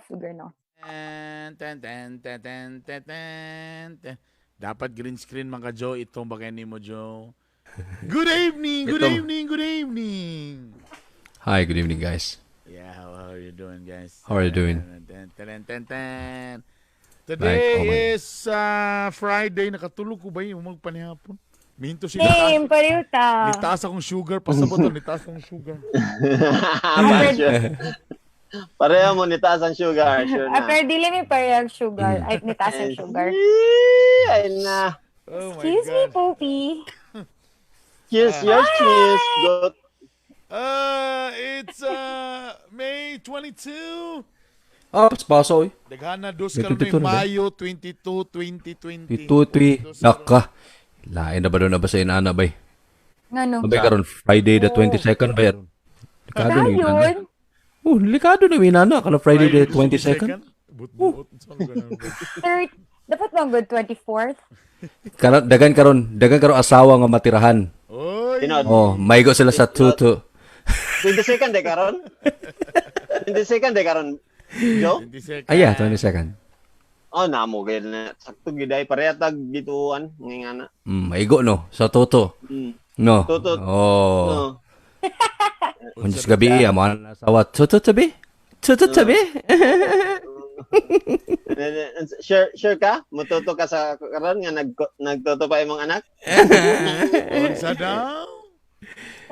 Sugar, no? Ten, ten, ten, ten, ten, ten, ten, ten. Dapat green screen man ka, Joe. Itong bagay nimo, Joe. Good evening, good evening, good evening. Hi, good evening, guys. Yeah, how are you doing, guys? How are you doing? Ten, ten, ten, ten. Today Like, oh my- is Friday. Nakatulog ko ba yung magpanihapon? Minto siya. Same, pareho ta. Nitaas akong sugar. Pasabot na, nitaas akong sugar. Sure. Pareho mo nitaas ang sugar, sure Ah, na. pero dili mi parehang sugar. Ay, nitaas ang sugar. Ay na. Oh my Excuse me, God. Poppy. Cheers, yours, cheers. Go. It's May 22. Ah, paspaso, oy. Daghan na dos May karon 22 na ba? Mayo 22, 2020. 2, 3. Naka. Lain na ba doon na ba sa inana, bay? Ngano? Mabay karon Friday the 22nd, bay. Likado na Dayon. inana. Oh, likado na inana. Kana Friday the 22nd. But-but. Saan ganun ba? Third, dapat bang good 24th? Karon dagan karon asawa nga matirahan. Oy. Tinod. Oh, maigo sila sa 2 2. 22nd de karon? 22nd de karon, Joe? 22nd. Ay, yeah, 22nd. Oh, namo gid na. Sakto gid ay pareha tag gituan nga na. Maigo no sa 2 2. No. 2-2. Oh. No. Unsa gabi iya mo na asawa. 2 2 tabi. 2 2 tabi. Sure, sure ka? Mututo ka sa karon nga nagtuto pa imong anak? Unsa daw?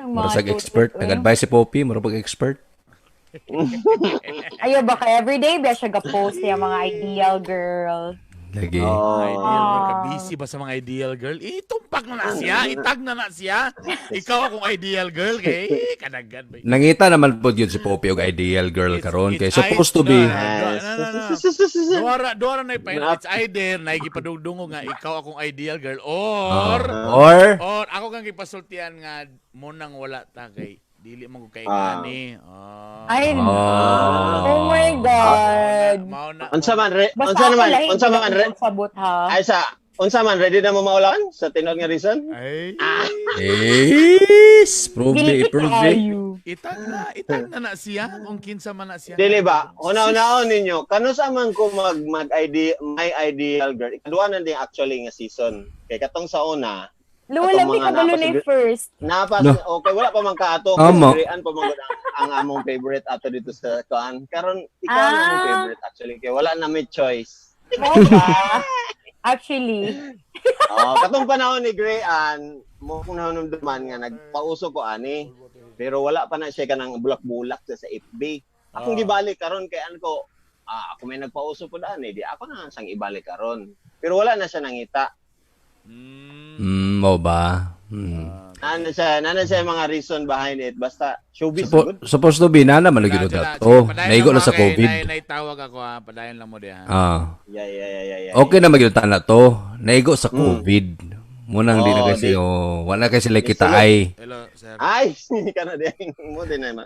Ang mga Mura sag expert, tutut, eh. nag-advise si Poppy, mura pag expert. Ayaw ba ka everyday ba siya ga-post yung mga ideal girl? Lagi. Oh. Ideal girl ka. Busy ba sa mga ideal girl? Itumpak na na siya. Itag na na siya. Ikaw akong ideal girl. Kay kadagan ba? Nangita naman po yun si Poppy og ideal girl karon kay It's supposed to be No, no, no, no. Duara na ipa. It's either nagipadugdungo nga ikaw akong ideal girl or or or ako kang gipasultian nga mo nang wala ta kay dili man ko kay ani. Oh. Ay, Oh. oh my God. Mao na. Unsa man re, Basta unsa ako naman, lahi, unsa hindi man ako re, magsabot, ha? ay sa unsa man ready na mo maulakan sa tinuod nga reason? Ay. Yes, prove Dili it, prove it. kaayo. Itag na na siya kung kinsa man na siya. Dili ba? Una-unaon ninyo, kanusa man ko mag mag ID my ideal girl. Ikaduha na din actually nga season. Kay katong sa una, Wala Atong mi mga kabalo na napas- yung first. napas No. okay wala pa man kaato Tama. kay pa man gud ang among favorite ato dito sa kuan. Karon ikaw ang among favorite actually kay wala na may choice. Oo ba? Actually, Oh, katong panahon ni Gray Ann, mo kung nahanumduman nga nagpauso ko ani. Pero wala pa na siya kanang bulak-bulak sa FB. Akong gibalik karon kay an ko, ako may nagpauso po daan eh, di ako na sang ibalik karon. Pero wala na siya nangita. Mo ba? Nana siya yung mga reason behind it. Basta showbiz good. Supposed to be na naman lagi Sila, dat. Oh, padayon naigo lang na sa mo kay COVID. Naitawag ako ha. Padayon lang mo diha. Ah. Yeah. Okay na magyud na to. Naigo sa COVID. Munang di na Oo, kasi oh, wala kasi sila kita ay. Hello, sir. Ay, kana din. Mo din na ma.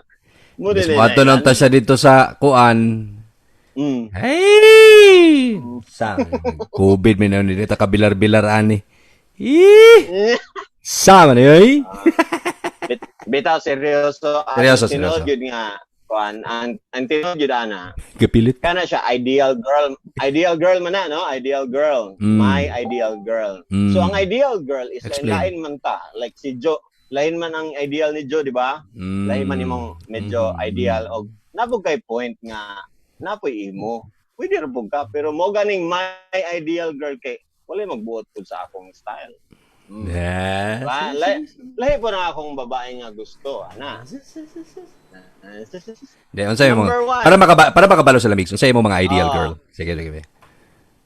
Mo din Mas moadto na ta siya dito sa kuan. Hey! Sang COVID man na dito kabilar-bilar ani. Ih! Sama ni oy. Bitaw seryoso. Ang Seryoso, tinuod seryoso. gyud nga kuan ang tinuod gyud ana. Kapilit. Kana siya ideal girl, ideal girl man na no, ideal girl. My ideal girl. So ang ideal girl is Explain. lain man ta. Like si Joe, lain man ang ideal ni Joe, di ba? Lain man imong medyo ideal og napog kay point nga napoy imo. Pwede ra pud ka pero mo ganing my ideal girl kay wala magbuot pud sa akong style. Yeah. Ba, lahi po na akong babae nga gusto, ana. Di, unsa imong Number one. para makabalo sa lamig. Unsa imong mga ideal girl? Sige, sige.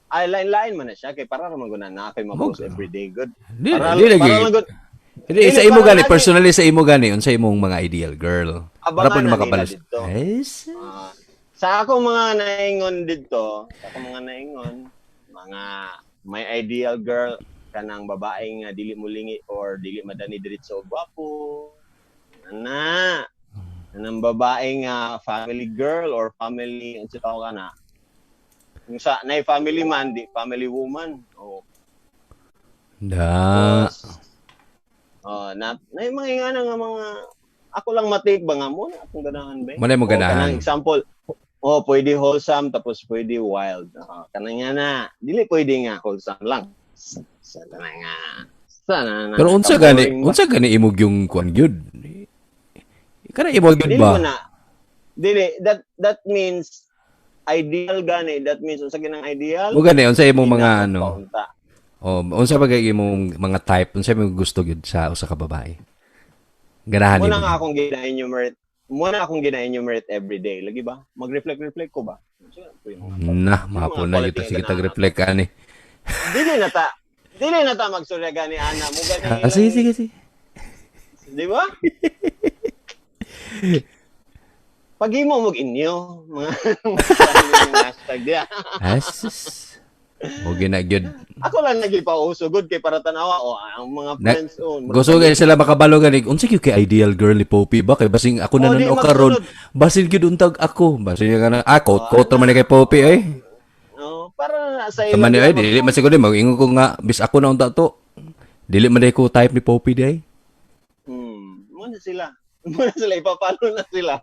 Ay, lain-lain man na siya kay para ra man gud na kay ma-post everyday good. Di, Para, di lagi. para man gud. Hindi, sa Dili, imo para gani, lagi. personally sa imo gani, unsa imong mga ideal girl? Para po Abangan na na makabalo. nila dito. Yes. Sa akong mga naingon dito, sa akong mga naingon, mga my ideal girl kanang babae nga dili mo lingi or dili madani diretso og gwapo. Ana. Kanang babae nga family girl or family unsa tawag kana? Kung sa nay family man di family woman. Oh. Da. Oh, na nay mga ingana nga mga ako lang matake ba nga mo na akong ganahan ba? Mo na imong O, ganahan. kanang example, Oh, pwede wholesome tapos pwede wild. Oh, kanang nga na. Dili pwede nga wholesome lang. Sana nga. Sana na. Pero unsa gani imog yung kuan gyud? Kana imog gyud Dili ba? mo na. Dili, that means ideal gani. That means unsa ginang ideal? Mo gani unsa imong mga ano? Paunta. Oh, unsa ba kay imong mga type? Unsa imong gusto gyud sa usa ka babae? Ganahan Muna nimo. nga akong gina-enumerate. Muna akong gina-enumerate every day. Lagi ba? Mag-reflect reflect ko ba? Na, mahapon na gyud ta sige tag reflect ani. Dili na ta. Dili na ta magsurya gani ana mo gani. Ah, sige, sige, sige. Di ba? Paghimo mo inyo mga mga hashtag diya. Asus. Mo gina gyud. Ako lang nagipauso good kay para tanawa o ang mga friends oh. Gusto kay sila makabalo gani. Unsa gyud kay ideal girl ni Poppy ba kay basing ako na Oh, di nanaw karon. magsunod. Basin gyud untag ako. Basin nga na ah quote quote man ni kay Poppy eh. Oh, para na sa ila. Sama ni ay dili man siguro mag-ingon ko nga bis ako na unta to. Dili man day ko type ni Poppy day. Muna sila. Muna sila ipapalo na sila.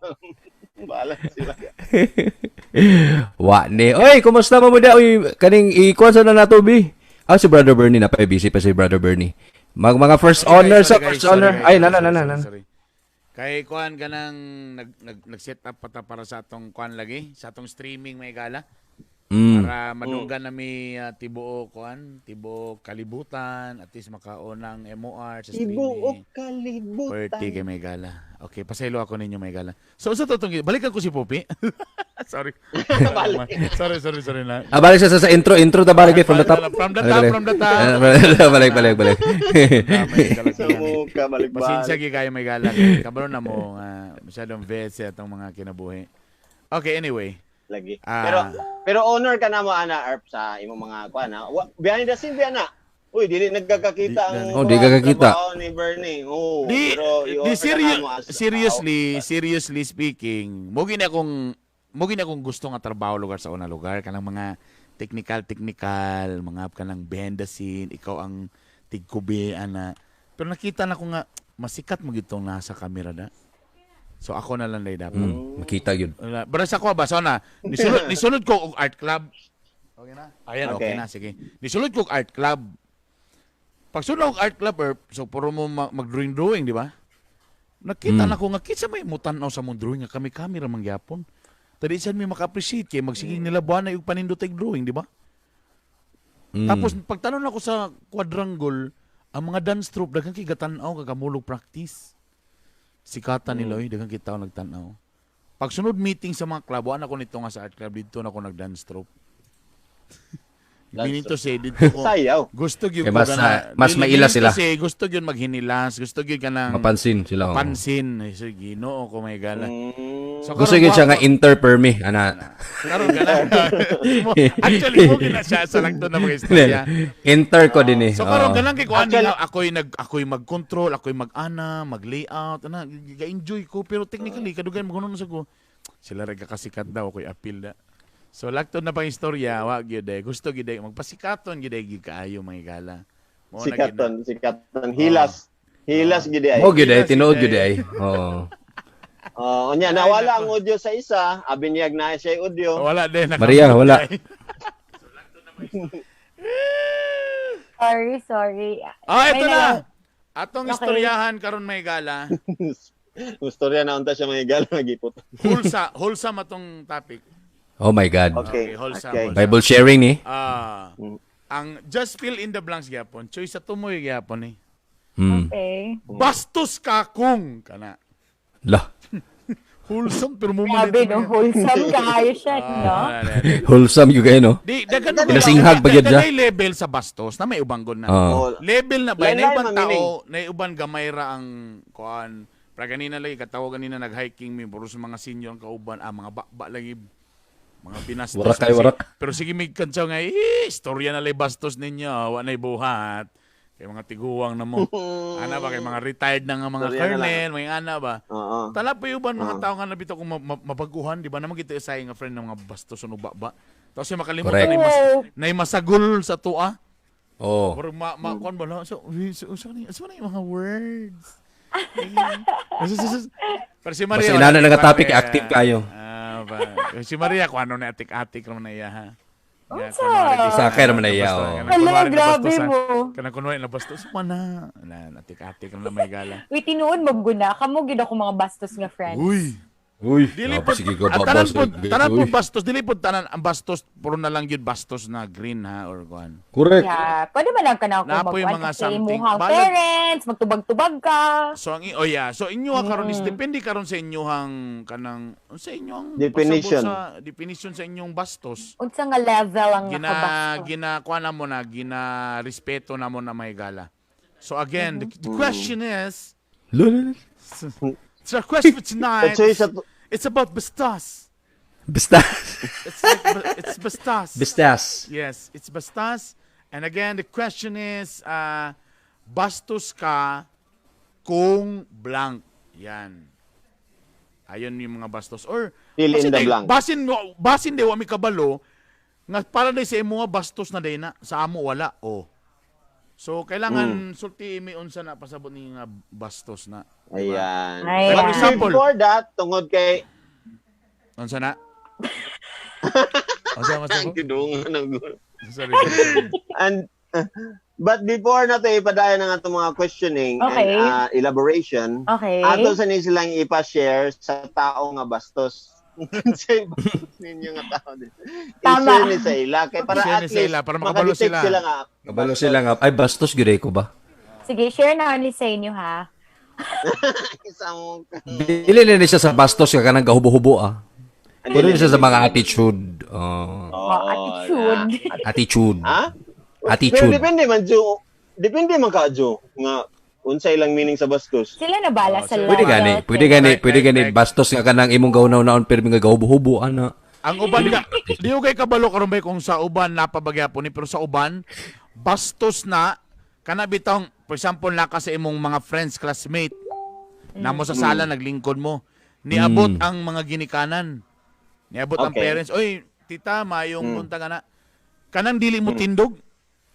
Bahala na sila. Wa ni. Oy, kumusta mo mo da? Oy, kaning ikuan sa na nato bi. Ah, si Brother Bernie na pa busy pa si Brother Bernie. Mag mga first Sorry, honor guys, sa sorry, first guys, honor. sorry, Ay, guys, na na sorry, na na. sorry, na. sorry. Kay kuan kanang nag set up pa ta para sa atong kuan lagi, sa atong streaming may gala. Para madunggan nami tibuok kuan, tibuok kalibutan, at least makaunang MOR sa streaming. Tibuok kalibutan. Pwerte kay may gala. Okay, pasaylo ako ninyo may gala. So sa totong balikan ko si Poppy. Sorry. Sorry, sorry, sorry na. Ah, balik sa intro, intro ta balik eh, from the top. From the top, from the top. Ah, balik, balik, balik. May gala Sa muka, balik-balik. Pasensya gyud kayo may gala. Kabalo na mo nga masyadong bese atong mga kinabuhi. Okay, anyway. Lagi. Ah. Pero honor ka na mo ana Erp sa imong mga kuan ha. Behind the scene biya na. Uy, dili nagkakakita ang Oh, di nagkakita. trabaho ni Bernie. Oh, Di, pero di i-honor ka na mo as seriously speaking, mo gini akong gusto nga trabaho lugar sa una lugar kanang mga technical, mga kanang behind the scene, ikaw ang tigkubi ana. Pero nakita na ko nga masikat mo gitong nasa kamera na. So ako na lang day dapat. Makita gyud. Wala. Pero sa ko ba so na nisulod ko og art club. Okay na. Ayan, okay, Okay. na sige. Nisulod ko og art club. Pag sulod og art club, so puro mo mag-drawing drawing, di ba? Nakita na ko nga kinsa may mutan-aw sa mong drawing nga kami-kami ra man gyapon. Tadi sad mi maka-appreciate kay magsigig nila buwan na yung panindot og drawing, di ba? Tapos pagtanon ako sa quadrangle, ang mga dance troupe daghan kay gatan-aw kagamulog practice. Sikatan nila oy, daghan kay tao nagtan-aw. Pagsunod meeting sa mga club, wala ko nito nga sa art club dito na ako nag-dance troupe. Dance Meaning to say, dito ko, Sayaw. gusto gyud Eh, ko mas, gana- mas dili- maila meaning to sila. Say, gusto gyud maghinilas, gusto gyud kanang Mapansin sila. oo. pansin. Ay, so, Ginoo ko may gala. So, Gusto karon gyud siya wa- nga interpermi ana. Karon ka na. Actually, mo gina siya sa langtod na mga istorya. Inter ko din eh. So karon Oo. ganang kay kuan Actually- nga ako'y mag-control, ako'y mag-ana, mag-layout, ana, ga-enjoy ko pero technically kadugayan magunon sa ko. Sila ra kakasikat daw ako'y appeal da. So lagtod na pang istorya, wa gyud eh. Gusto gyud eh magpasikaton gyud eh gyud kaayo mga gala. Mao na gyud na. Sikaton, sikaton. Hilas. Hilas gid ay. Mo gyud ay Hilas tinuod gyud gyud ay. ay. Oo. Oh, unya nawala ang audio sa isa, abi niyag na siya yung audio. Wala din. Maria, wala. Sorry, sorry. Ah, ito May na. Atong Okay. istoryahan karon may gala. Istorya na unta siya mga gala gipot. Hulsa, wholesome atong topic. Oh my God. Okay. Okay, wholesome. Okay. wholesome. Bible sharing ni. Ah, ang just fill in the blanks gyapon. Choice sa tumoy gyapon eh. Okay. Bastos ka kung kana. La. Wholesome pero mo Grabe, no? Wholesome kaayo siya, no? Wholesome yun kayo, no? Di dagan Pinasinghag pa gyud siya. Dagay level sa bastos na may ubang gon na. Oo. Oh, Level na ba na Lain-lain ibang man tao, meaning. na uban gamay ra ang kuan. Pra ganina lagi katawa ganina nag-hiking mi puro sa mga senior ang kauban, ah mga bakba lagi mga binastos. Warak kay warak. Pero sige may kantsaw nga, eh, istorya na lay bastos ninyo, wa na'y buhat. Kay mga tiguang na mo. Ana ba kay mga retired na nga mga Istorya na lang. colonel, mga ana ba? Oo. Tala pa yung uban mga tao nga nabito kung mabaguhan, di ba? Naman kita isay nga friend ng mga bastos o ba. Tapos yung makalimutan Correct. na mas, masagol sa tua. Oo. Pero kuan ba na? So, so, so, na yung mga words? Pero si Maria, Basta inana wala na nga kay topic, Maria. active kayo. Ah, Di ba? Si Maria, kung ano na atik-atik naman na iya, ha? Unsa? Sakay naman na iya, oh. Hala, grabe mo. Kanang kunwari nabastos man na. Na, atik-atik naman may gala. Uy, tinuod maguna. Kamo gid ako mga bastos nga friends. Uy! Uy, Dili ah, po, sige ko, at tanan boss. po, tanan po bastos, dili po tanan ang bastos, puro na lang yun bastos na green ha, or kuan. Correct. Yeah, pwede man lang ka na ako Napoy magkuhan mga kasi something. imuhang Balag- parents, magtubag-tubag ka. So ang oh yeah, so inyo ha karon is depende karon sa inyohang kanang sa inyong Definition. pasabot sa definition sa inyong bastos. Unsa nga level ang Gina nakabastos? gina kuan na mo na gina respeto na mo na may gala. So again, the question is Lol. it's our question for tonight. Let's say sa It's about bastos. Basta. It's like, it's bastos. Bastas. Yes, it's bastas. And again, the question is, bastos ka kung blank. Yan. Ayun yung mga bastos. Or, Fill in basin the day- blank. Basin day, wa mi kabalo, nga para day sa imo nga bastos na day na, sa amo wala. Oh. So, kailangan sulti mi unsa na pasabot ni nga bastos na. Ayan. Ayan. For example, Before that, tungod kay unsa na? Unsa man ang kidungan ng Sorry, sorry. And but before na to ipadayon ang atong mga questioning Okay. and elaboration, Okay. ato sa ni silang ipa-share sa tao nga bastos. Sa bastos ninyo nga tao din. Tama. I-share ni sa ila kay para I-share at ni least sa ila, para makabalo makadetect sila. sila nga. Kabalo sila nga. Ay, bastos gyud ko ba? Sige, share na ni sa inyo ha. Isang Dili na ni siya sa bastos ka kanang gahubo-hubo ah. Pwede ni siya sa mga attitude. Oh, Oh, attitude. attitude. Ha? Attitude. Pero depende man Ju. Depende man ka Ju nga unsay lang meaning sa bastos. Sila na bala Oh, sa sila. Pwede gani, pwede gani, pwede gani bastos nga kanang imong gaunaw-naon pero nga gahubo-hubo ana. Ang uban ka, di ko kay kabalo karon bay kung sa uban napabagyapon ni pero sa uban bastos na kana bitong for example naka sa imong mga friends classmate namo sa sala naglingkod mo niabot ang mga ginikanan niabot ang Okay. parents oy tita mayong punta ka na kanang dili mo tindog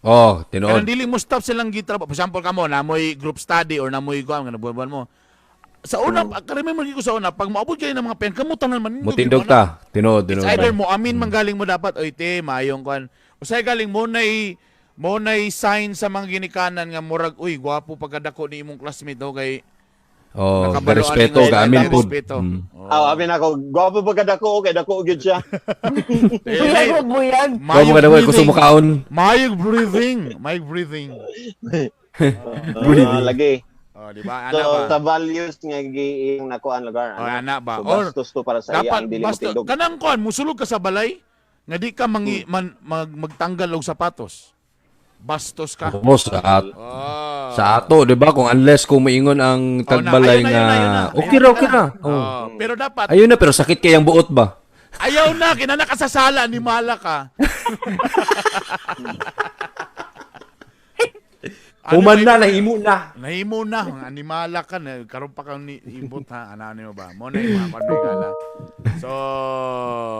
Oh, tinuod. kanang dili mo stop silang gitrabaho for example kamo namoy group study or namoy kuan nga buwan mo sa una karami mo ko sa una pag moabot kayo ng mga pen kamo tanan man Mutindog ta. Tinuod, It's tinuod. either mo amin man galing mo dapat oy te maayong kuan. Usay galing mo nay sign sa mga ginikanan nga murag uy gwapo pagkadako ni imong classmate do kay Oh, nakabalo respeto ani ka nga amin may pud. respeto. Mm. Oh. Ah, abi na ako, gwapo pa kadako kay dako gyud siya. Buyag o buyag. Gwapo ka daw gusto mo kaon. Mayog breathing, mayog breathing. Lagi. Oh, di ba? So, Ana ba? sa values nga giing nakuan lugar. Oh, ana ba? So, Or bastos to para sa iya dapat ang dili mo basta tindog. kanang kuan musulog ka sa balay nga di ka mangi, man, magtanggal og sapatos. Bastos ka. Oo, sa, Oh. sa ato, di ba? Kung unless kung moingon ang tagbalay Oh, na, ayun na, nga ayun na, ayun na. okay ra, okay ra. Oh. Oh, pero dapat Ayun na pero sakit kay ang buot ba? Ayaw na, kinana ka sa sala, ni Mala ka. Ano Human ba- na, nahimo na. Nahimo na, ang animala ka, na, karon pa kang ni ibot ha, ano ano ba? Mo na yung mga kwanbigala. So,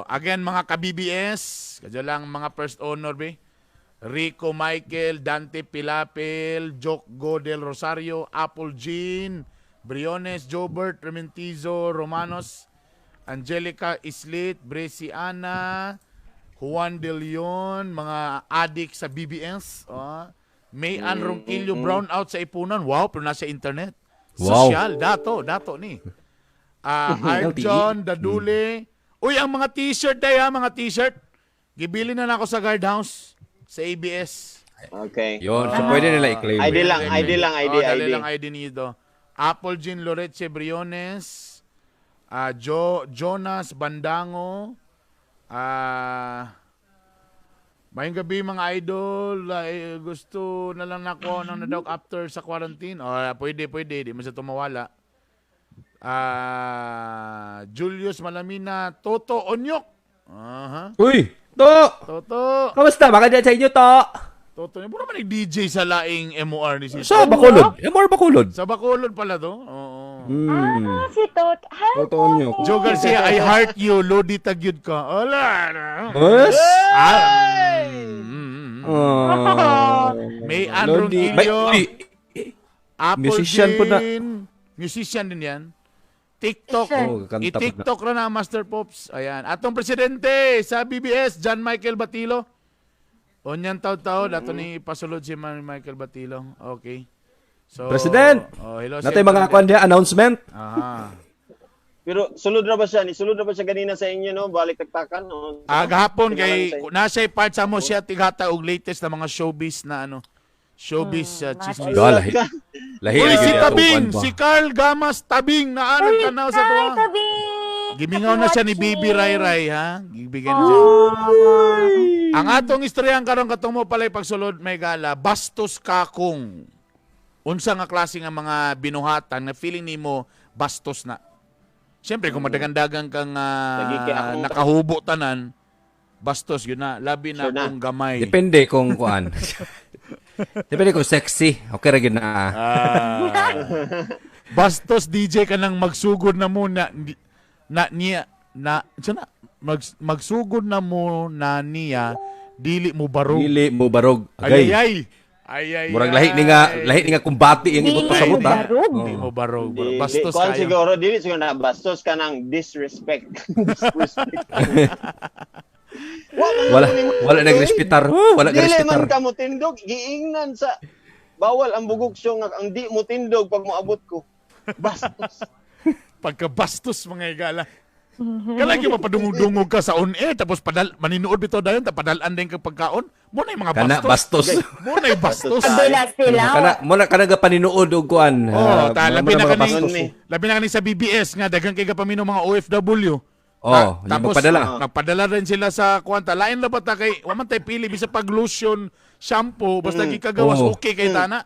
again mga ka-BBS, kadyo lang mga first honor be. Rico Michael, Dante Pilapil, Joke Godel Rosario, Apple Jean, Briones, Jobert, Rementizo, Romanos, Angelica Islit, Bresiana, Juan De Leon, mga addict sa BBS. Oh. May Ann Ronquillo brown out sa Ipunan. Wow, pero nasa internet. Wow. Social, dato ni. Arjon, Dadule. Uy, ang mga t-shirt day ha, mga t-shirt. Gibili na nako sa guardhouse sa ABS. Okay. Yun, so pwede nila i-claim. ID lang, ID lang, ID, Oh, dali ID. lang ID niyo do. Apple Jean Loretche Briones, Jonas Bandango, Mayong gabi mga idol, ay, gusto na lang nako ng nadog after sa quarantine. Oh, pwede, pwede, di man sa tumawala. Julius Malamina, Toto Onyok. Aha. Uy, to! Toto. Kamusta? Baka dyan sa inyo, to! Toto. Puro man nag-DJ sa laing MOR ni si Sa Bacolod. MR Bacolod. Sa Bacolod pala to. Oo. Hmm. Ah, si Tot. Hi, Totoo niyo. Joe Garcia, I heart you. Lodi tagyud ka. Wala. Yes? Ah. Ah. May Ann Lodi. Ronquillo. May- uy, Apple Musician po na. Jean. Musician din yan. TikTok. Sure. Oh, kakanta pud na. I-TikTok ra na Master Pops. Ayan. Atong presidente sa BBS, John Michael Batilo. Onyan taw-taw, ato ni pasulod si Man Michael Batilo. Okay. So, President! Oh, hello, Natay mga kwan diha, announcement. Aha. Pero sulod na ba siya? Ni sulod na ba siya ganina sa inyo no? Balik tagtakan no? Ah, gahapon kay Tingalan sa inyo. nasa part sa mo siya tighata og latest na mga showbiz na ano. Showbiz chismis. Ga, lahi. Lahi Uy, lagi si niya atong Tabing, kuan ba. si Carl Gamas Tabing na anang tanaw sa Hi, tuwa. Tabing! Gimingaw na siya ni Bibi Ray Ray, ha? Gibigyan na siya. Ang atong istoryahan karon katong mo palay pagsulod may gala, bastos ka kung unsa nga klase nga mga binuhatan na feeling nimo bastos na. Siyempre kung madagandagan kang Lagi kay akong- nakahubo tanan, bastos yun na. Labi na Sure na. kung gamay. Depende kung kuan. Depende kung sexy. Okay ra gyud na. Ah. Bastos DJ ka nang magsugod na mo na, na niya na sana magsugod na mo na niya dili mo barog. Dili mo barog. Ay Agay. ay ay. Ay ay. Murag lahi ni nga lahi ni nga kumbati ang ibot Dili pasabot mo ha. barog. Dili mo barog. Di, Bastos di, kuwan kayo. siguro, dili siguro na bastos ka ng disrespect. Disrespect. Wala wala nagrespetar. Oh, wala Dili nagrespetar. man ka mo tindog, giingnan sa bawal ang bugok siyo nga ang di mo tindog pag moabot ko. Bastos. Pagkabastos mga igala. Kalagi mapadungog-dungog ka sa on air tapos padal maninuod bitaw dayon ta padalan din ka pagkaon. Mo na yung mga Kana bastos. bastos. Mo na yung bastos. Abdula sila. Kana mo na kana ga paninuod og kuan. Oh, ta Ah, labi mo na mga kani bastos. ni. labi na kani sa BBS nga daghan kay gapamino mga OFW. Oh, yung magpadala. Nagpadala rin sila sa kwanta. Lain na ba ta kay wa man tay pili bisa pag lotion, shampoo, basta gikagawas Oo. okay kay tana.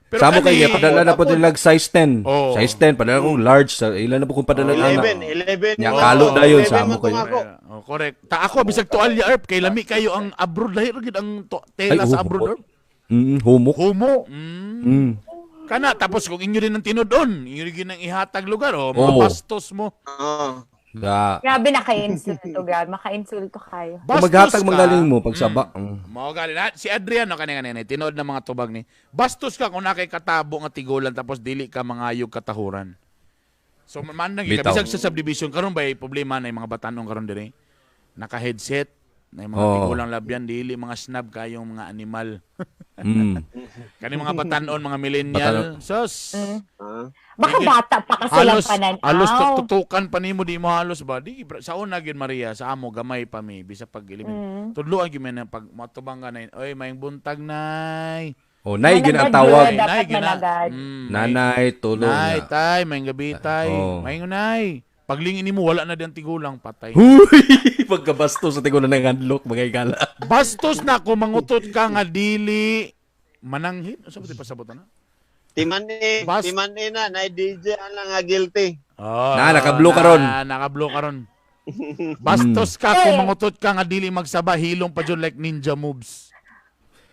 Pero Samo kay kani- padala na po nila size 10. Oh. Size 10 padala kong large sa ilan na po kung padala na. 11, 11. Nya, oh, kalo dayon, 11 samo man tong kayo. ako. Oh, correct. Ta ako bisag tuwalya erp kay lami kayo ang abroad lahi ra gid ang tela Ay, sa oh, abroad oh. erp. Humok. Humo. Mm. Kana tapos kung inyo din ang tinudon, inyo din ang ihatag lugar oh, mga Oo. bastos mo. Oo. Da. Grabe naka-insulto, grabe. Maka-insulto kayo. Kung Bastos maghatag ka. manggaling mo pagsaba. Mm. Mao gali na si Adriano kani kani tinuod na mga tubag ni. Bastos ka kung nakay katabo nga tigulan tapos dili ka mangayog katahuran. So man nang Bitaw. bisag sa subdivision karon ba problema na yung mga batanong karon dire. Naka-headset na yung mga Oo. tigulang labyan dili mga snub kayong mga animal. Kani mga batanon mga millennial. Sus. Ah. Baka Hindi. bata pa kasi lang Halos pananaw. halos tutukan pa nimo di mo halos ba di sa una gyud Maria sa amo gamay pa mi bisa pag elimin. Tudloan gyud man pag matubang ka na oy maayong buntag nay. Oh, nay gyud ang Managad tawag. yun. Dapat gyud na. managad. Nanay tulong Nay, na. tay, maayong gabi tay. Oh. Maayong nay. Paglingin nimo wala na diyang tigulang patay. Huy, pagkabastos sa tingon na nangandlok mga igala. Bastos na kung mangutot ka nga dili mananghin. Unsa ba ti pasabot na? Timan timan na, na DJ ana nga guilty. Oh, Na, naka-blue karon. Na, naka-blue karon. Bastos ka kung mangutot ka nga dili magsaba hilong pa jud like ninja moves.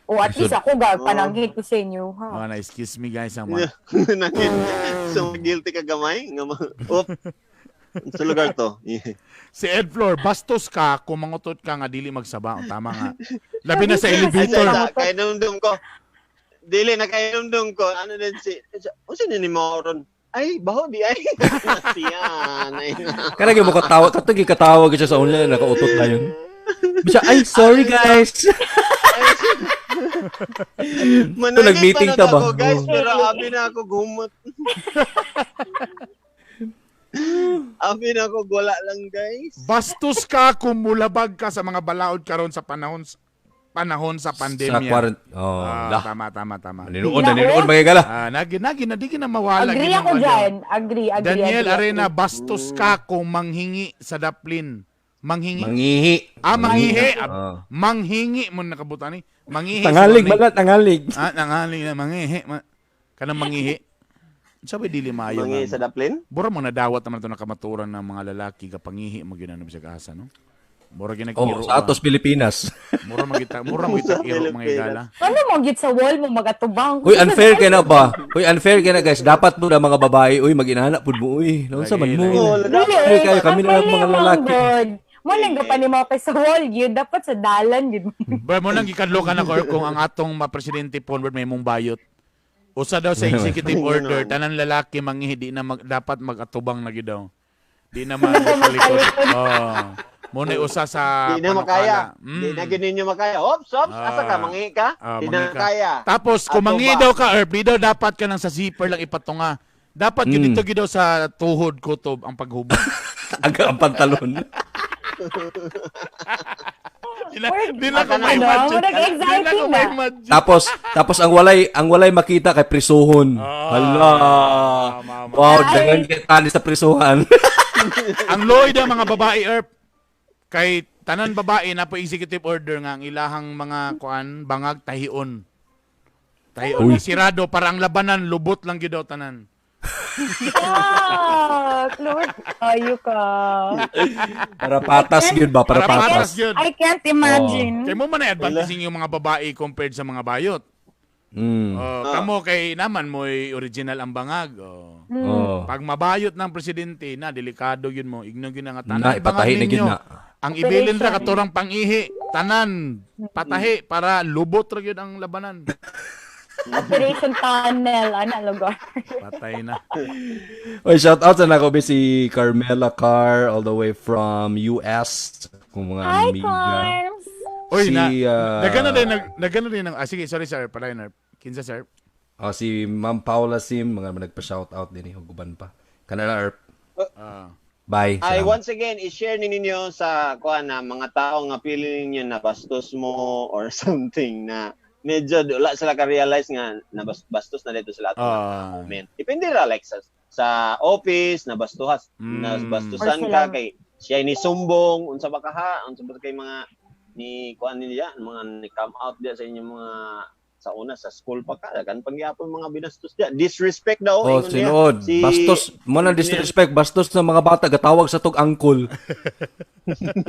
O at least ako, gag, pananghit ko sa inyo. Ha? Oh, na excuse me guys ang mga. Nangin. So guilty ka gamay nga Op. Sa lugar to. Si Ed Flor, bastos ka kung mangutot ka nga dili magsaba. O, tama nga. Labi na sa Ay, elevator. sa kay dumdum ko. Dili na kay dumdum ko. Ano din si Unsa ni mo ron? Ay, baho di ay. Siya. Ay, Kana gyud mo katawa, katong gikatawa gyud siya sa online nakautot na yun. Bisa ay sorry guys. Manangit nag-meeting pa ta na ba? ako, guys, Oo. pero abi na ako gumot. Abi na ako wala lang, guys. Bastos ka kung mulabag ka sa mga balaod karon sa panahon panahon sa Sa pandemya. quarant Oh, Ah, lah. tama tama tama. Nanonood, nanonood mga igala. Ah, nagi nagi na di na mawala Agree ginang ako ano. dyan. Agree, agree, Daniel agree, Arena, agree. bastos ka kung manghingi sa daplin. Manghingi. Mangihi. Ah, manghihi. Oh. Manghingi mo nakabutan ni. Manghihi. Tangalig siguro ni. man na, tangalig. Ah, nangalig na manghihi. Kanang manghihi. Sabi dili maayo. Mangi nga. sa daplin? Bura mo nadawat naman ito na kamaturan ng mga lalaki kapangihi mo ginano bisag asa no. Mura Oh, ginagkiro. sa atos Pilipinas. Mura magita, mura magita iro mga igala. Ano mo gyud sa wall mo magatubang? Uy, unfair kay na ba? Uy, unfair kay na guys. Dapat mo na mga babae, uy, mag-inana pud mo, uy. Naunsa man mo. Oo, Dili, Unfair oy, kayo kami na lang unfair mga man lalaki. gud. Mo lang ka pa ni mo kay sa wall yun dapat sa dalan yun. Ba mo nang gikadlo ka na ko kung ang atong ma presidente Ponward may mong bayot. Usa daw sa executive order, Ganun. tanan lalaki mangihi di na dapat magatubang na gyud daw. Di na magtalikod. Oh. Mo na usa sa Di na makaya. panukala. Mm. Di na gid ninyo makaya. Ops, ops, asa ka Ah. mangi ka? Ah, Di na mangi ka. kaya. Tapos kung Ato mangihi ba? daw ka, Herb, di daw dapat ka nang sa zipper lang ipatunga. Dapat gyud dito gyud daw sa tuhod kutob ang paghubog. Ang pantalon. Di na, di na ko Ano, ma-imagine. murag Di na exciting ko na. ma-imagine. Tapos ang walay makita kay prisuhon. Hala. Tama. Wow, dangan kay tali sa prisuhan. Ang loy daw mga babae, Erp. Kay tanan babae na po executive order nga ang ilahang mga kuan bangag tahion. Tahion Uy. sirado para ang labanan lubot lang gyud daw tanan. Ah, Lord, ayo ka. Para patas gyud ba? Para Para patas patas. gyud. I can't imagine. Kay mo man ay advantage yung mga babae compared sa mga bayot. Oh, kamo kay naman mo'y original ang bangag. Oh. Oh. Pag mabayot ng presidente na delikado yun mo. Igno gyud nga tanan. Na, ipatahi bangag na gyud ninyo. na. Ang ibilin ra katurang pangihi, tanan patahi para lubot ra gyud ang labanan. Operation Tunnel, ana lugar. Patay na. Oy, shout out sa nako si Carmela Carr all the way from US. Kung mga Hi, amiga. Carms. Oy, Si, na, nagana din ng, sige, sorry sir, pala yun, Kinsa sir. Oh, si Ma'am Paula Sim, mga nagpa-shout out din eh, huguban pa. Kanala Erp. Bye. Ay, Salamat. once again, i-share ni ninyo sa kuan na mga tao nga pili ninyo na bastos mo or something na medyo wala sila ka-realize nga na bastos na dito sila ato moment. Depende ra like sa office na bastuhas, na bastusan Or ka sila- kay siya ni sumbong unsa ba ka ha, unsa ba kay mga ni kuan niya, mga ni come out diya sa inyong mga sa una sa school pa ka kan pangyapon mga binastos diya. Disrespect daw Oh, ingon niya. sinuod. Si- Bastos, mo na disrespect, bastos na mga bata gatawag sa tog angkol.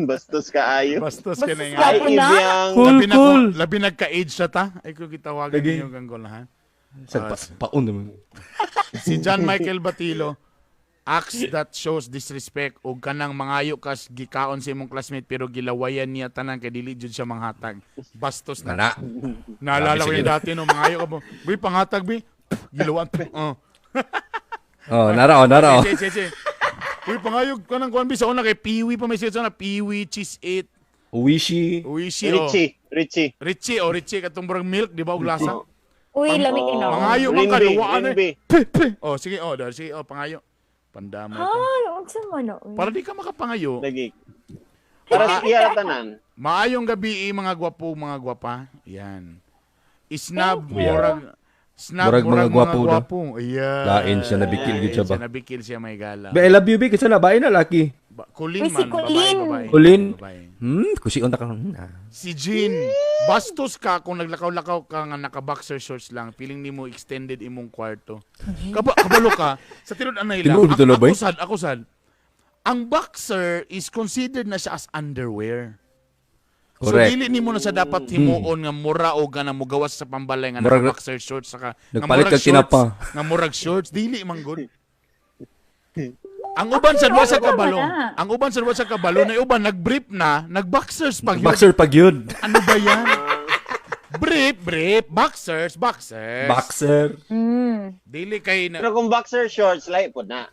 Bastos kaayo. Bastos ka na Bastos nga. ka. Ay, Ako na? ibiyang Cool, Labi na cool. labi nagka-age siya ta. Ay ko gitawagan Lagi. ninyo ganggol ha. Sa paon naman. Si John Michael Batilo, acts that shows disrespect og kanang mangayo kas gikaon sa imong classmate pero gilawayan niya tanan kay dili jud siya manghatag. Bastos na. Nana. Naalala Grabe ko sige. yung dati no mangayo ka mo. Bi panghatag bi. Gilawan. Oh. Oh, nara oh, nara oh. Si, si, si. Uy, pangayo kanang kuan bi sa una kay Piwi pa may siya sa una Piwi cheese it. Uwishi. Uishi oh. Richie, Richie. Richie oh, Richie katong murag milk di ba og lasa? Uy, lami Oh. ino. Mangayo man ka Rinby, luwaan Rinby. eh. Pe, pe. Oh, sige oh, dahil sige oh, pangayo. Pandamay ka. Ay, unsa man na. uy. Para di ka makapangayo. Lagi. Para sa iya ra tanan. Maayong gabi eh, mga gwapo, mga gwapa. Yan. Isnab Thank you. murag snab Murag murag, mga gwapo mga daw. gwapo. Ayan. Lain siya, nabikil gyud siya ba? Nabikil siya may gala. Be, I love you, be. Kasi na, bae na, laki. Kulin Uy, si man, Colleen. babae, babae. Colleen? Babae. Kusion ta ka. Si Jean, bastos ka kung naglakaw-lakaw ka nga naka-boxer shorts lang, feeling nimo extended imong kwarto. Kabalo ka, sa tinud anay lang. Tinuod bitaw na ba, eh? Ako sad, ako sad. Ang boxer is considered na siya as underwear. So Correct. dili nimo na sa dapat himuon nga mura o gana mo gawas sa pambalay nga Murag- naka-boxer shorts saka nga Nagpalit murag kag tinapa. shorts, nga murag shorts dili man gud. Ang uban sa wa sa Ano ba kabalo. na? Ang uban sa wa sa kabalo na uban nagbrief na, nagboxers pag yun. Boxer pag yun. Ano ba yan? Brief, brief, boxers, boxers. Boxer. Dili kay na, Pero kung boxer shorts lahi pod na.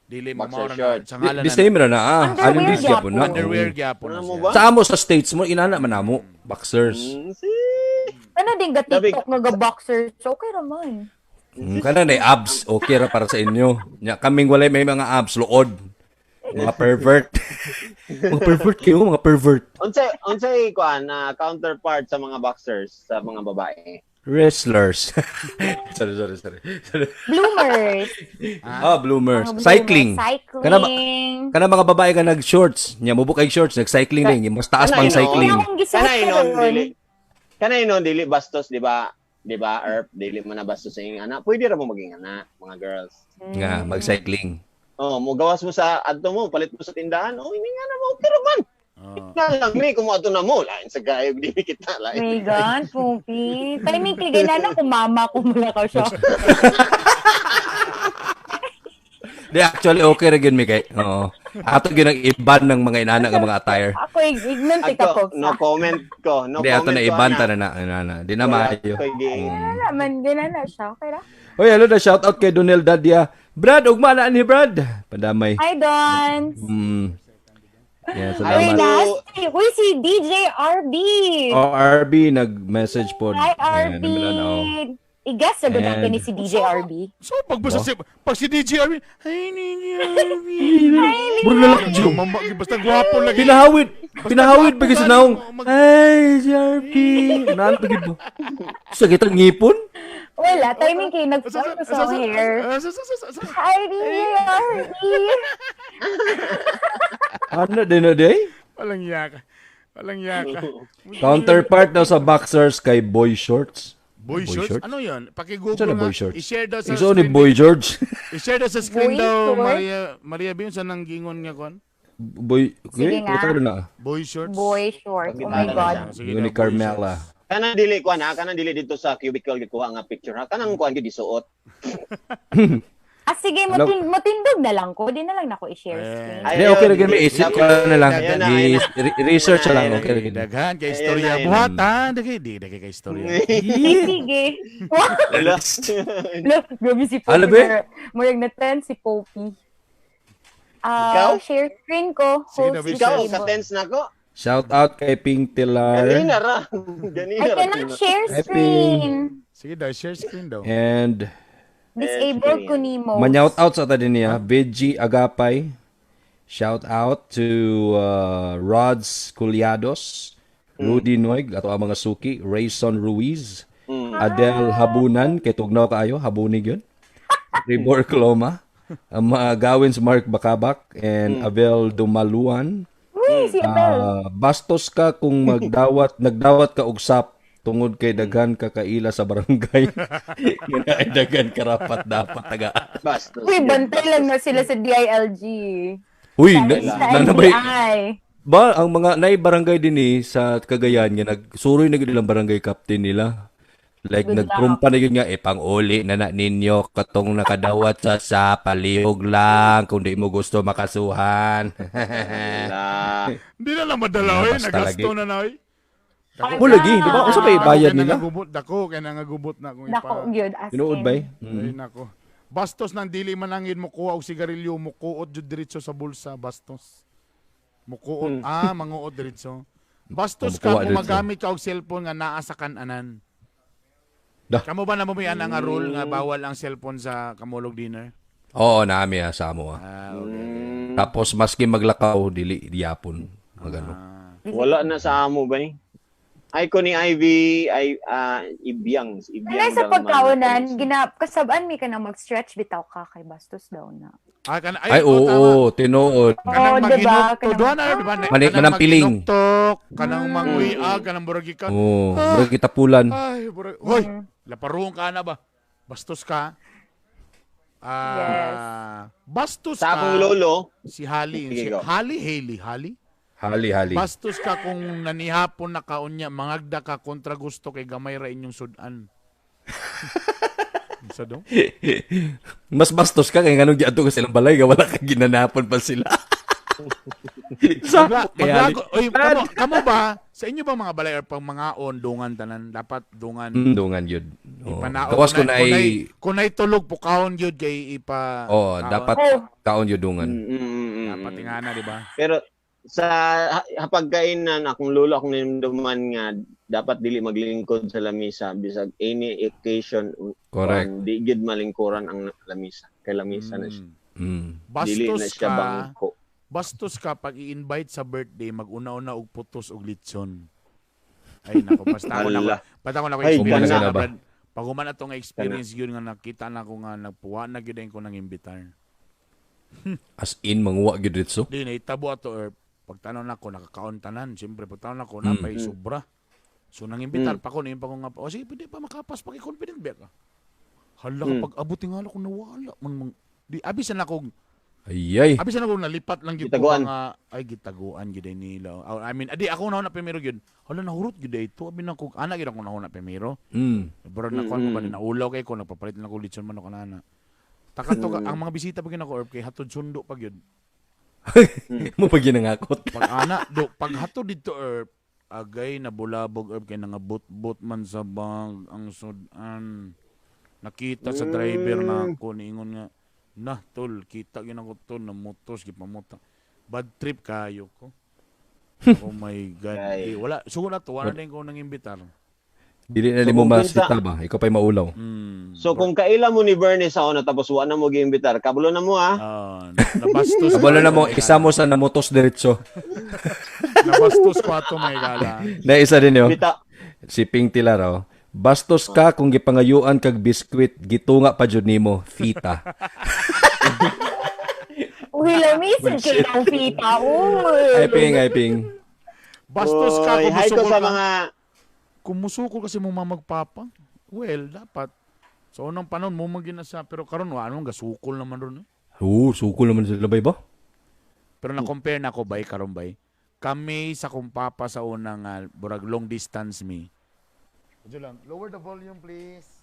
dili mo Boxer maura na. shorts. Sa ngalan The na. same ra na ah. Underwear Alin din gyapon na. Underwear gyapon na Ano mo siya. ba? Sa amo sa States mo inana man amo boxers. Si. Ano din ga Labi- TikTok nga ga boxers? Okay ra man. Kana na abs okay ra para sa inyo. Nya kaming walay may mga abs luod. Mga pervert. Mga pervert kayo, mga pervert. Unsay kuan na counterpart sa mga boxers sa mga babae. Wrestlers. Sorry, sorry, sorry. Sorry. Bloomers. Ah, bloomers. Mga bloomers. Cycling. Cycling. Kana, kana mga babae ka nag-shorts. Nya mubo kay shorts, nag-cycling rin. Mas taas Kana pang inoon. cycling. Wala akong gisuot Kana inon karon. dili. Kana inon dili bastos, di ba? Di ba, Erp, dili mo na bastos sa inyong anak. Pwede ra mo maging anak, mga girls. Nga, mag-cycling. Oh, mo gawas mo sa adto mo, palit mo sa tindahan. Oh, ini nga na mo, okay ra man. Oh. Na lang ni kung adto na mo, lain sa gayog dili kita, lain. My God, Pupi. Timing kay ganana kung mama ko mula ka siya. Di, actually, okay ra gyud mi kay. Oo. Ato gyud ang iban ng mga inana nga mga attire. Ako, ignorant ka Ako, po. no comment ko. No Di, ato comment na ko, iban ana. ta na na, na, na. Di na Wala maayo. ko'y gi- Wala man, ginana siya. Okay ra. Oy, hello na shout out kay Donel Dadia. Brad, ugma na ni Brad. Pandamay. Hi, Dons. Yeah, Uy, salamat. last. Uy, si DJ RB. Oh, RB nag-message po. Hi, Yeah, RB. namila na, oh. I-guess na natin And- ni si DJ RB. So, pag basta si, pag si DJ RB, "Hi, DJ RB." Bro, lalaki Ay, mama, basta gwapo lagi. Pinahawid. Pinahawid pa sa naong. Mag- Ay, JRP. Naan pa gid mo. Sa kitang ngipon? Wala, timing kayo nag-focus sa hair. Hi, DJ RB. Ano din na day? Walang yaka. Walang yaka. Counterpart daw sa boxers kay Boy Shorts. Boy Boy shorts? shorts? Ano yun? Paki-google Saan na nga. boy shorts? I-share daw sa Iso ni screen. Boy George. I-share daw sa screen Boy daw, shorts? Maria, Maria B. Saan nang gingon nga kon? Boy, Sige okay, nga. kita na. Boy shorts? Boy shorts. Oh my God. Sige Yun daw, ni boy Carmela. shorts. Kanang dili kuan ha, kanang dili dito sa cubicle gikuha nga picture ha. Kanang kuan gyud gisuot. Ah, sige, Hello. matindog na lang ko. Di na lang nako i-share screen. Ay, Hindi, okay na gid may isip ko na lang. Ayun na, ayun na. Research na lang, Ayun na. okay na gid. Daghan kay Ayun istorya na, ayun na. buhat ha. Dagay di dagay kay istorya. Eh, sige. Wala. Look, grabe si Poppy. Ano ba? Murag na 10 si Poppy. Ah, Ikaw? share screen ko. Sige Host na, Ikaw disable. sa tense na ko. Shout out kay Ping Tilar Ganina ra. Ganina I ra. cannot share Happy. screen. Sige daw, share screen daw. and Disabled ko ni mo. manyout out sa ta din niya, Veggie Agapay. Shout out to Rods Culiados, Rudy Noig, ato ang mga suki, Rayson Ruiz, Adel Habunan, kay tugnaw kaayo, habunig yun. Ribor Cloma, ang mga gawins Mark Bakabak, and Abel Dumaluan. Uy, si Abel. Ah, bastos ka kung magdawat, nagdawat ka og sap tungod kay daghan ka kaila sa barangay. Nga ay daghan karapat dapat taga. Bastos. Uy, bantay lang na sila sa DILG. Uy, na, Sa na, nabay- NBI. ba ang mga nay barangay din eh sa Cagayan nga nagsuroy na gyud ilang barangay captain nila. Like Good nagtrumpa na yun nga eh pang-uli na na ninyo katong nakadawat sa palihog lang kung di mo gusto makasuhan. Wala. Hindi na lang madala oy, Basta nagasto lagi. na na oy. Mo lagi, di ba? Unsa ba ibayad Dako, kay nila? nangagubot, dako kay nangagubot na kung Nako, ipa. yun. As Tinuod in. ba? Eh? Ay nako. Bastos nang dili manangin mo kuha og sigarilyo, mukuot jud diretso sa bulsa, bastos. Mukuot, manguot diretso. Bastos Oh, ka mukuha kung diretso. magamit ka og cellphone nga naa sa kananan. Dah. Kamo ba na mo may ana nga rule nga bawal ang cellphone sa kamulog dinner? Oo, naami ah, sa amo ah. Ah, okay. Tapos maski maglakaw dili diapon magano. Wala na sa amo ba eh? Ay ko ni Ivy ay Ibyang, Ibyang. Kanay sa daw man. pagkaunan, kasabaan mi ka na mag-stretch bitaw ka kay bastos daw na. Ah, kana, Ay, oo, oo, tama. tinuod. Kanang Oo, diba? maginuktok, Kanang- duha na, diba? Mani- Kanang manampiling. maginuktok, kanang manguiag, kanang burag ka. Oo, murag kitapulan. Ay, burag. Hoy, laparuong ka na ba? Bastos ka. Ah, bastos Sa ka. akong lolo, Si Hali, Sige, si go. Hali Haley, Hali. Hali hali. Bastos ka kung nanihapon na kaunya, mangagda ka kontra gusto kay gamay ra inyong sudan. Sa dong? Mas bastos ka kay nganong giadto ka silang balay ga wala ka ginanapon pa sila. Sa Maglago, oy, kamo ba sa inyo ba mga balay or pang mga on dungan tanan dapat dungan. Dungan yun. Oh. Ipanaog Gawas ko na kunay, kunay tulog pukahon gyud kay ipa Oh, kaon. dapat kaon yun dungan. Dapat ingana, di ba? Pero sa hapagkainan akong lolo akong ninumduman nga dapat dili maglingkod sa lamisa bisag any occasion. Correct. Di gid malingkuran ang lamisa kay lamisa na siya. Dili na Bastos siya ka, bangko. Bastos ka pag i-invite sa birthday maguna-una og putos og litson. Ay nako, basta ako na Ala. basta ako na Ay, experience kana. na Ba? Brad. Pag human atong experience yun nga nakita na ko nga nagpuwa na gyud ko nang imbitar. As in manguwa gyud ditso. Di na itabo ato or pagtanaw nako nakakaon tanan, siyempre pagtanaw nako napay sobra. So nang imbitar pa ko niyon pa ko nga oh sige pwede pa makapas paki confident ba ka. Hala ka pag abot nga ko nawala man mang di abi sa nako Ayay. abi sa nako nalipat lang gyud ko Gitaguan. nga ay gitaguan gyud ay nila. Oh, I mean adi ako na primero gyud. Hala nahurot gyud ay ito abi na ko ana gyud ako nahuna primero. Pero na kuan ko ba naulaw kay ko nagpapalit lang ko litson manok ana. Takato ka, ang mga bisita pag nako Erp kay hatod sundo pag yun. Mo pag ginangakot. Pag ana do pag hatod dito Erp, agay nabulabog Erp kay nangabot-bot man sa bag ang sudan. Nakita sa driver na ako niingon nga nah tol kita gyud ako tol namutos gipamuta. Bad trip kayo ko. Oh my God. Eh, wala sugod na to wala din ko nang imbitar. Dili na nimo masita ba? Ikaw pa'y maulaw. So kung kaila mo ni Bernie sa una tapos wa na mo giimbitar, kabalo na mo ah. Nabastos. Kabalo na mo, isa mo sa namutos diretso. Nabastos ko ato may gala. Na isa din yo. Si Ping Tilaro. Bastos ka kung gipangayuan kag biskwit, gitunga pa jud nimo, fita. Uy, lamisin kay ng fita. Uy. Ay Ping, ay Ping. Bastos ka kung hi ko sa mga kung musukol kasi mo mamagpapa, well, dapat. Sa unang panahon, mo maginasa. Pero karon wala nang gasukol naman ron. Eh. Oo, sukol naman sila bay ba? Pero na-compare na ako bay, karon bay. Kami sa kong papa sa unang burag long distance me. Medyo lang, lower the volume please.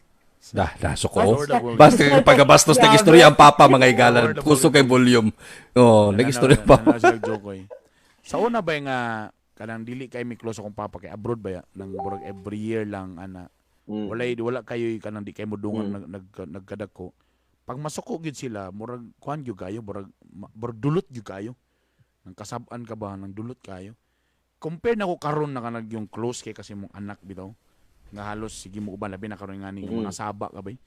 Dah, suko. Basta pagkabastos nag-istorya ang papa mga igalan. Kuso kay volume. Oh, nag-istorya ang papa. Sa una bay nga kanang dili kay mi close akong papa kay abroad ba ya nang burag every year lang ana. Wala kayo kanang di kay modungan nagkadako. Pag masuko gyud sila murag kuan gyud kayo murag dulot gyud kayo. Nang kasab-an ka ba nang dulot kayo. Compare nako karon na kanag yung close kay kasi mong anak bitaw. Nga halos sige mo uban labi na karon ngani mga saba ka bay.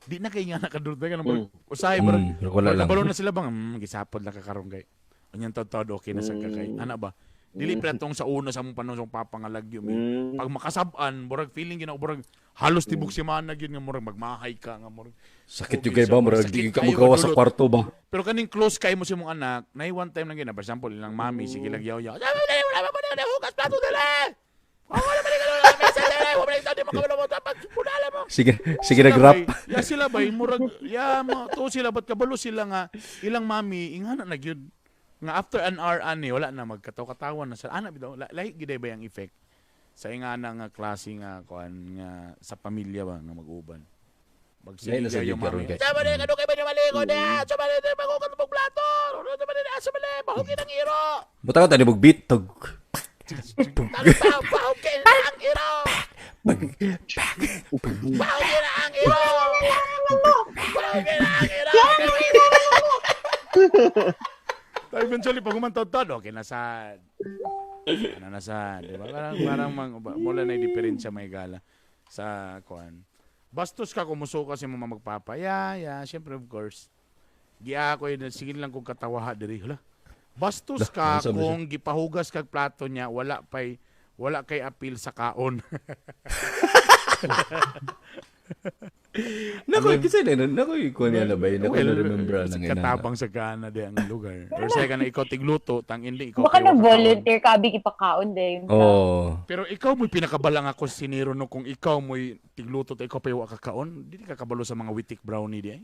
Di na kay nga nakadulot ba kanang murag usahay murag wala lang. Kabalo na sila bang gisapod lang ka karon kay. Unyang taud-taud okay na sa kakay. Ana ba? Dili pa tong sa una sa mong panahon sa papangalagyo mi. Pag makasab-an, murag feeling gina murag halos tibok semana gyud nga murag magmahay ka nga murag. Sakit yung kay ba murag di ka mogawa sa kwarto ba. Pero kaning close kay mo sa imong anak, nay one time lang gina, for example, ilang mami sige lang yaw-yaw. Wala ba na hugas plato dili. Wala ba ni Sige, sige nag-rap. Ya sila bay murag ya mo to sila bat kabalo sila nga ilang mami ingana na gyud. Nga after an hour ani wala na magkataw-katawan na sa ana bitaw lahi gid ba ang effect sa ingana nga klase nga kuan nga sa pamilya ba nga mag-uban. Magsige yung mami. Sabi ni kanu kay ba maligo na? Sabi ni magugat mo plato. Sabi ni asa bale bahugin ang iro. Buta ka tani mog beat tug. Bahugin ang iro. Bahugin ang iro. Bahugin ang iro. Eventually, pag umantod-tod, okay na sad. Ano na sad, di ba? Parang mula na yung diferensya may gala sa kuan. Bastos ka kung musuka si mama magpapa. Yeah, syempre of course. Giya ko yun, sige lang kung katawaha diri. Hala. Bastos ka kung gipahugas kag plato niya, wala kay apil sa kaon. Nako, kasi na nako ko niya na ba nako na remember nang ina. Katabang sa Ghana di ang lugar. Or say ka na ikaw tigluto, tang hindi ikaw. Baka na volunteer ka abi ipakaon din. Oh. Pero ikaw mo'y pinakabalang ako siniro no kung ikaw mo'y tigluto ta ikaw pa wa kakaon, di ka kabalo sa mga witik brownie di ay.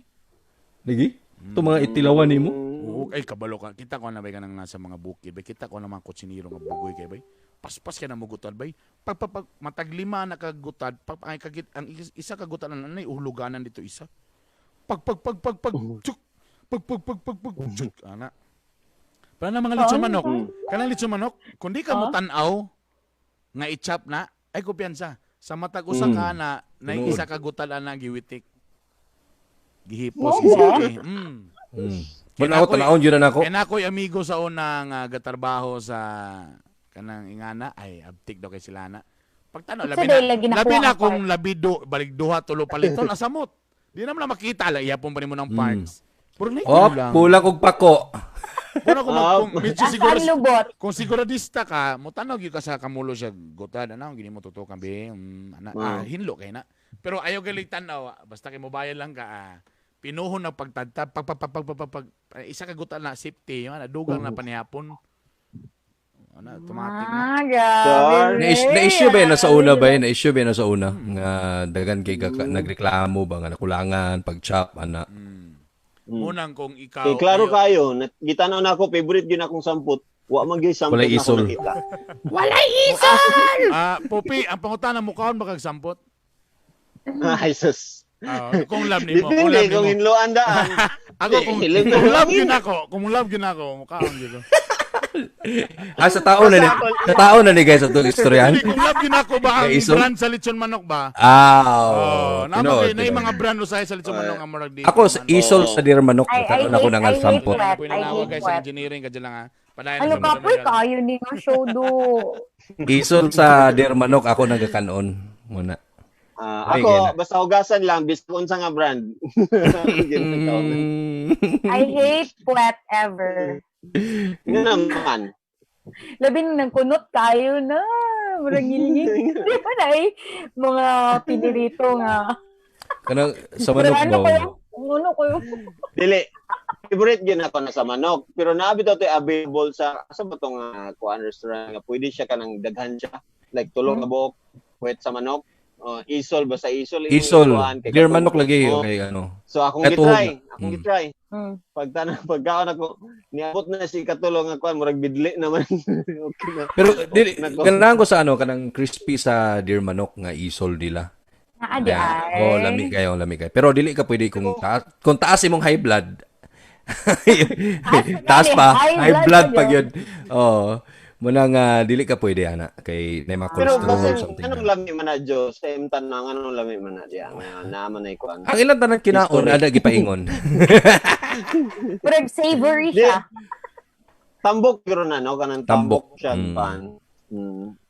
Lagi? Ito mga itilawan nimo? Oo, ay kabalo ka. Kita ko na ba ka nang nasa mga bukid, bay kita ko na mga kutsiniro nga bugoy kay bay. Paspas ka na mugutad bay. Pag matag lima na kagutad, pag ang kagit ang isa kagutad na nanay uhuluganan dito isa. Pag chuk. Pag chuk ana. Para na mga litso manok. Kanang litso manok, kun di ka mo tan-aw nga i-chop na, ay kumpiyansa. Sa matag usa ka na nay isa kagutad ana giwitik. Gihipos isa. Mun ako tan-awon gyud na nako. Kay nakoy amigo sa una nga gatrabaho sa kanang ingana ay abtik daw kay sila na. Pagtanaw labi na kung labi do balik duha tulo paliton asamot. Di naman na makita lang iyapon pa nimo ng parts. Puro na kulang. Kulang og pako. Puro kung medyo siguro kung siguradista ka, mo tanaw gyud ka sa kamulo siya gutad ana gini mo tutukan be. Ana hinlo kay na. Pero ayaw galing tanaw basta kay mobayad lang ka. Pinuhon na pagtadtad pag isa ka gutad na safety ana dugang na panihapon. Ano, automatic na. Grabe. Na-issue ba na sa una ba? Na-issue ba na sa una? Nga dagan kay nagreklamo ba nga nakulangan pag-chop ana. Unang kung ikaw. Kay klaro kayo, gitanaw na ako favorite gyud akong sampot. Wa man gyud sampot na ako nakita. Walay isol. Popi, ang pangutana mo kaon ba kag sampot? Ay sus. Ah, kung love nimo, kung Depende love kung nimo. hinloan daan. Ako kung, Hilig kung ko love langin. gyud ako, kung love gyud ako, mukaon gyud ko. Ah, sa tao na ni. Sa tao na ni guys atong istoryahan. Hindi, kung love gyud ako ba ang Kay Isol? brand sa lechon manok ba? Ah, Oh, oh, naman tinuod, kay na yung tinuod. mga brand usahay sa lechon manok ang murag di. Ako sa isol sa deer manok, I karon ako hate- nang I hate sampot. wet. Puy I na hate guys sa wet. engineering kadyo lang ha. Padayon Ano na ka sa po, kayo ni nga show do. Isol sa deer manok ako nagakanon muna. Ah, Ay, ako, gina. basta hugasan lang, bisag unsa nga brand. Ginakaon. I hate puwet ever. Yun naman. Labi na nang kunot kayo na. Murag ngilingig. Di ba na eh, mga pinirito nga. Kanang sa manok Pero ano ba? kayo? Ano kayo? Dili. Favorite gyud ako na sa manok. Pero naabi to available sa asa ba tong kuan restaurant nga pwede siya kanang daghan siya. Like tulo ka buok puwet sa manok. Oh, isol basta isol imong Isol, ikuan, kay deer katong- manok lagi Oh, okay ano. So akong Eh, tuhog gitry, na. akong gitry. Pagtanong pagkaon ako niabot na si katulo nga kuan murag bidli naman. Okay na. Pero dili Nako. ganahan ko sa ano kanang crispy sa deer manok nga isol nila. Naa di Yeah. ay. Oh, lami kayo, lami kayo. Pero dili ka pwede kung taas imong high blood. Taas pa, High high blood blood pa pag yun. Oh, muna nga dili ka pwede ana kay na mga Pero cholesterol basin something. anong lami man na Joe? Sa imong tanang anong lami man na diya? Nga naman na ikuan. Ang ilang tanan kinaon History. ada gipaingon. Murag savory Di. siya. Tambok pero na no kanang tambok, Tambok. siya pan.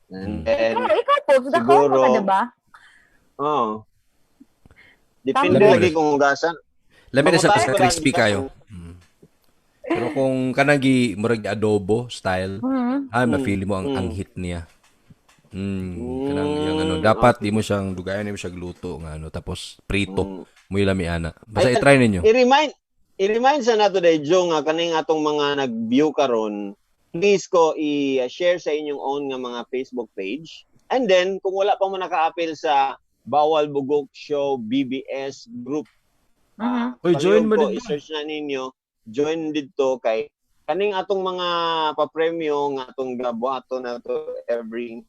And then Ikaw po, nakaon Siguro- ka diba? oh. Depende Tambok. lagi kung hugasan. Lami na sa Mamutay basta ko lang crispy dito. kayo. Pero kung kanang gi murag adobo style, ay ma-feel mo ang ang hit niya. Kanang yang ano, dapat di mo siyang dugayan mo siya gluto nga ano tapos prito mo lami ana. Basta Ay, i-try ninyo. I-remind sa nato day Joe nga kaning atong mga nag-view karon, please ko i-share sa inyong own nga mga Facebook page. And then kung wala pa mo naka-appeal sa Bawal Bugok Show BBS group, Oy, join mo palihog ko, dito. I-search na ninyo, join dito kay kaning atong mga papremyo nga atong gabuhaton na to every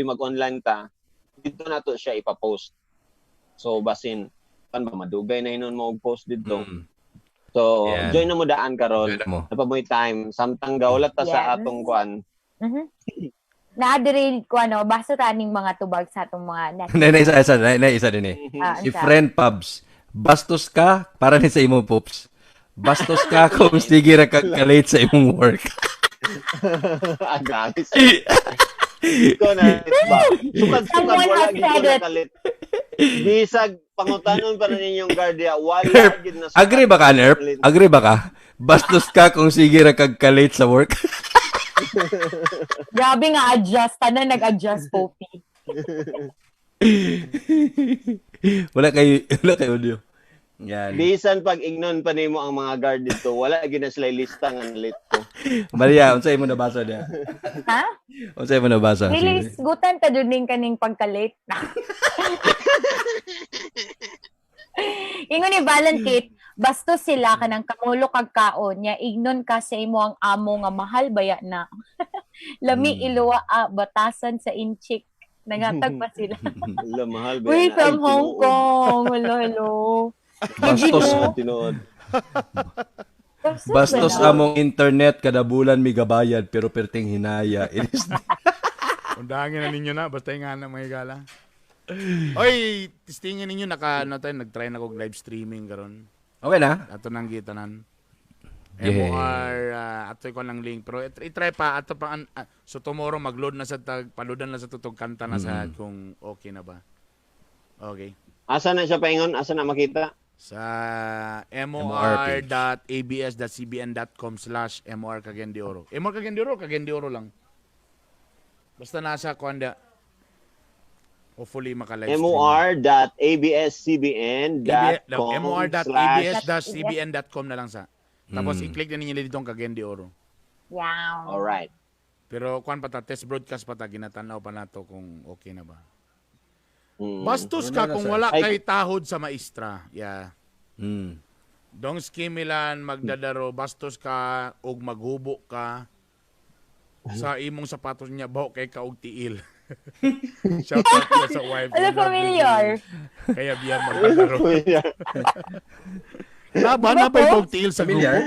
mag-online ta, dito na to siya ipapost. So basin kan ba madugay na hinon mo og post dito. So Yan. join na mo daan karon. Join na mo. Napa mo'y time samtang gaulat ta sa Yes. atong kuan. Naadire ko ano, basta taning mga tubag sa atong mga net. Nay, nay, isa, isa, nay, nay, isa din eh. Ah, Si unsa? friend Pubs, bastos ka, para ni sa imong pops. Bastos ka kung sige ra kag ka-late sa imong work. Agay. Ko na ba. Sukad sukad Someone wala has gid said ko it. nakalit. Bisag pangutanon pa na ninyong guardia, wala gid na sukad. Agree ba ka, Nerp? Agree ba ka? Bastos ka kung sige ra kag ka-late sa work. Grabe nga adjust. Tanan nag-adjust, Poppy. Wala kay audio. Yan. Bisan pag ignon pa nimo ang mga guard dito, wala gid na sila lista nga late ko. Maria, unsay mo nabasa niya? Ha? Unsay mo nabasa? Dili, Sige. gutan ta dun ning kaning pagka-late. Ingon ni Valen Kate, bastos sila kanang kamulo kag kaon nya ignon ka sa imo ang amo nga mahal baya na. Lami iluwa a, batasan sa inchik. Nangatag pa sila. Wala, mahal ba Uy, yan? from Ay, Hong tinuod. Kong. Hello, hello. Bastos. Tinuod. Bastos, Bastos ba na? among internet kada bulan mi gabayad pero perting hinaya. It is Undangin na ninyo na basta yung nga na mga gala. Oy, testingin ninyo naka ano tayo nag-try na kog live streaming karon. Okay na? Ato nang gitanan. Yeah. MOR ato ko lang link pero i-try pa ato pa so tomorrow mag-load na sa tag paludan na sa tutog kanta na sa kung okay na ba. Okay. Asa na siya paingon? Asa na makita? Sa mor.abs.cbn.com/mor Cagayan de Oro. MOR Cagayan de Oro, Cagayan de Oro lang. Basta nasa kuanda. Hopefully maka-live stream. mor.abscbn.com mor.abs-cbn.com na lang sa. Tapos i-click na ninyo dito ang Cagayan de Oro. Wow. Alright. Pero kuan pa ta, test broadcast pa ta, ginatanaw pa nato kung okay na ba. Mm. Bastos ka kung wala Ay- kay tahod sa maestra. Yeah. Dong skimilan magdadaro bastos ka og maghubo ka sa imong sapatos niya baho kay ka og tiil. Shout out niya sa wife. Ano familiar? Kaya biya maglalaro. Naba, nabay kog tiil sa grupo. Familiar?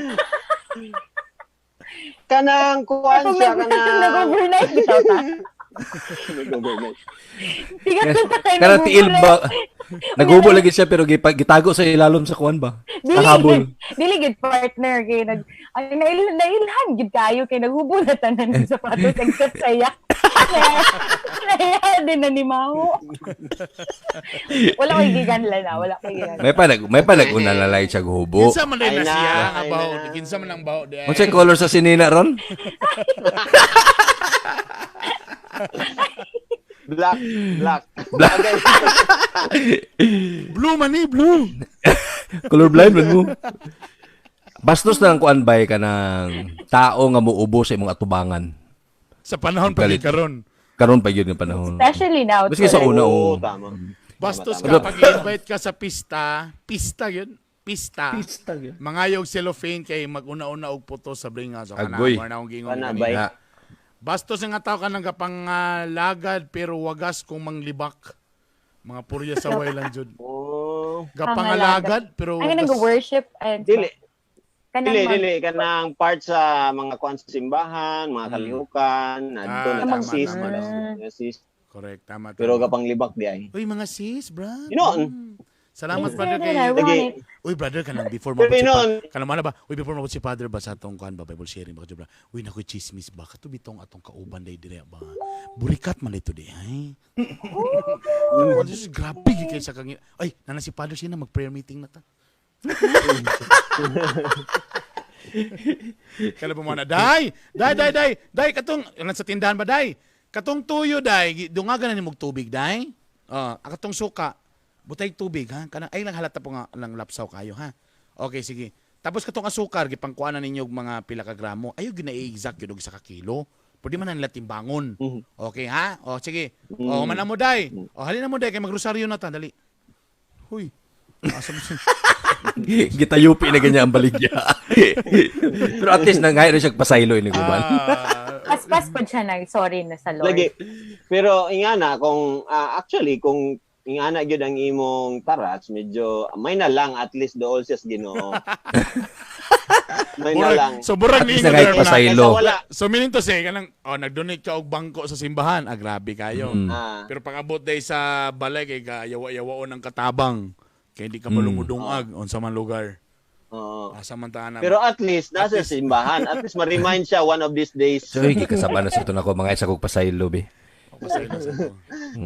Kanang kuan Kung siya kanang nag-overnight, bitaw ta. Nag-overnight. Sigat na sa kayo Kana tiil nag-overnight. ba? Nagubo lagi siya pero gitago sa ilalom sa kuan ba? Dili Sa habol. Dili gid partner kay nag ay nailhan gid kayo kay naghubo na tanan ng sapatos except sa iya. Naya din na ni Maho. Wala ko'y giganla na, wala ko'y giganla. May pa nag-una lalay siya guhubo. Kinsa man din Ay na na, siya nga ay baho. na. Kinsa man ang baho di ay. Unsay color sa sinina ron? Black, black. Black. Blue man ni, blue. Colorblind man mo. Bastos na ang kuan bay ka ng tao nga muubo sa imong atubangan. Sa panahon pa Galit. karon. Karon pa gyud nga panahon. Especially now. Maski sa una Oo, oo. tama. Bastos Tama, ka pag i-invite ka sa pista, pista yun, pista. Pista gyud. Mangayog cellophane kay maguna-una og puto sa bringa so kana Agoy. mo na akong giingon Kana, kanina. bay. Na. Bastos nga tao ka nang kapangalagad pero wagas kung manglibak. Mga purya sa lang jud. Oh. Gapangalagad pero Ang wagas. nag-worship and Dili, kanang dili, dili kanang part sa mga kuan sa simbahan, mga kalihukan, adto Ah, na tama, sis, tama, mga tama. sis. Correct, tama. Pero tama. gapang libak di ay. Uy, mga sis, bro. Yun. Salamat, brother, Instead, kay I want Lagi. it. Uy, brother, kanang before mabot Pero si yun. Kanang mana ba? Uy, before mabot si father ba sa atong kuan ba Bible sharing ba bro. Uy, nakoy chismis ba kato bitong atong kauban day dire ba. Burikat man dito di ay. Oh, this is grabe gyud kay sa kang. Ay, nana si father siya na mag prayer meeting na ta. Kala pa mo na, day, day, day, day, day, katong, ano sa tindahan ba, day? Katong tuyo, day, dungagan na ni mong tubig, day. Ah, katong suka, butay tubig, ha? Kana, ay, lang halata po nga, lang lapsaw kayo, ha? Okay, sige. Tapos katong asukar, gipangkuha na ninyo og mga pila ka gramo. Ayaw gina i-exact yun og isa ka kilo. Pwede man na nila timbangon. Okay, ha? O, sige. O, man na mo, day. O, halina mo, day, kay magrosaryo na ta, dali. Huy. Asa mo siya? Gitayupi na ganyan ang baligya. Pero at least nanghay rin siya pasaylo ini guban. Ah, Paspas po siya na sorry na sa Lord. Lagi. Pero ingana kung actually kung ingana gyud ang imong tarats medyo may na lang at least dool siya sa Ginoo. May na Murag, lang. so murag At ni least nangay pasaylo. Kaysa wala. So meaning to say kanang oh nag-donate ka og bangko sa simbahan, ah grabe kayo. Ah, Pero pag abot day sa balay kay yawa-yawaon ang katabang. Kay di ka malumudungag unsa man lugar. oo. Asa man ta na. Pero at least nasa simbahan, at least ma-remind siya one of these days. So higi kasama na sa ito nako mga isa kog pasaylo be. Pasaylo sa ako.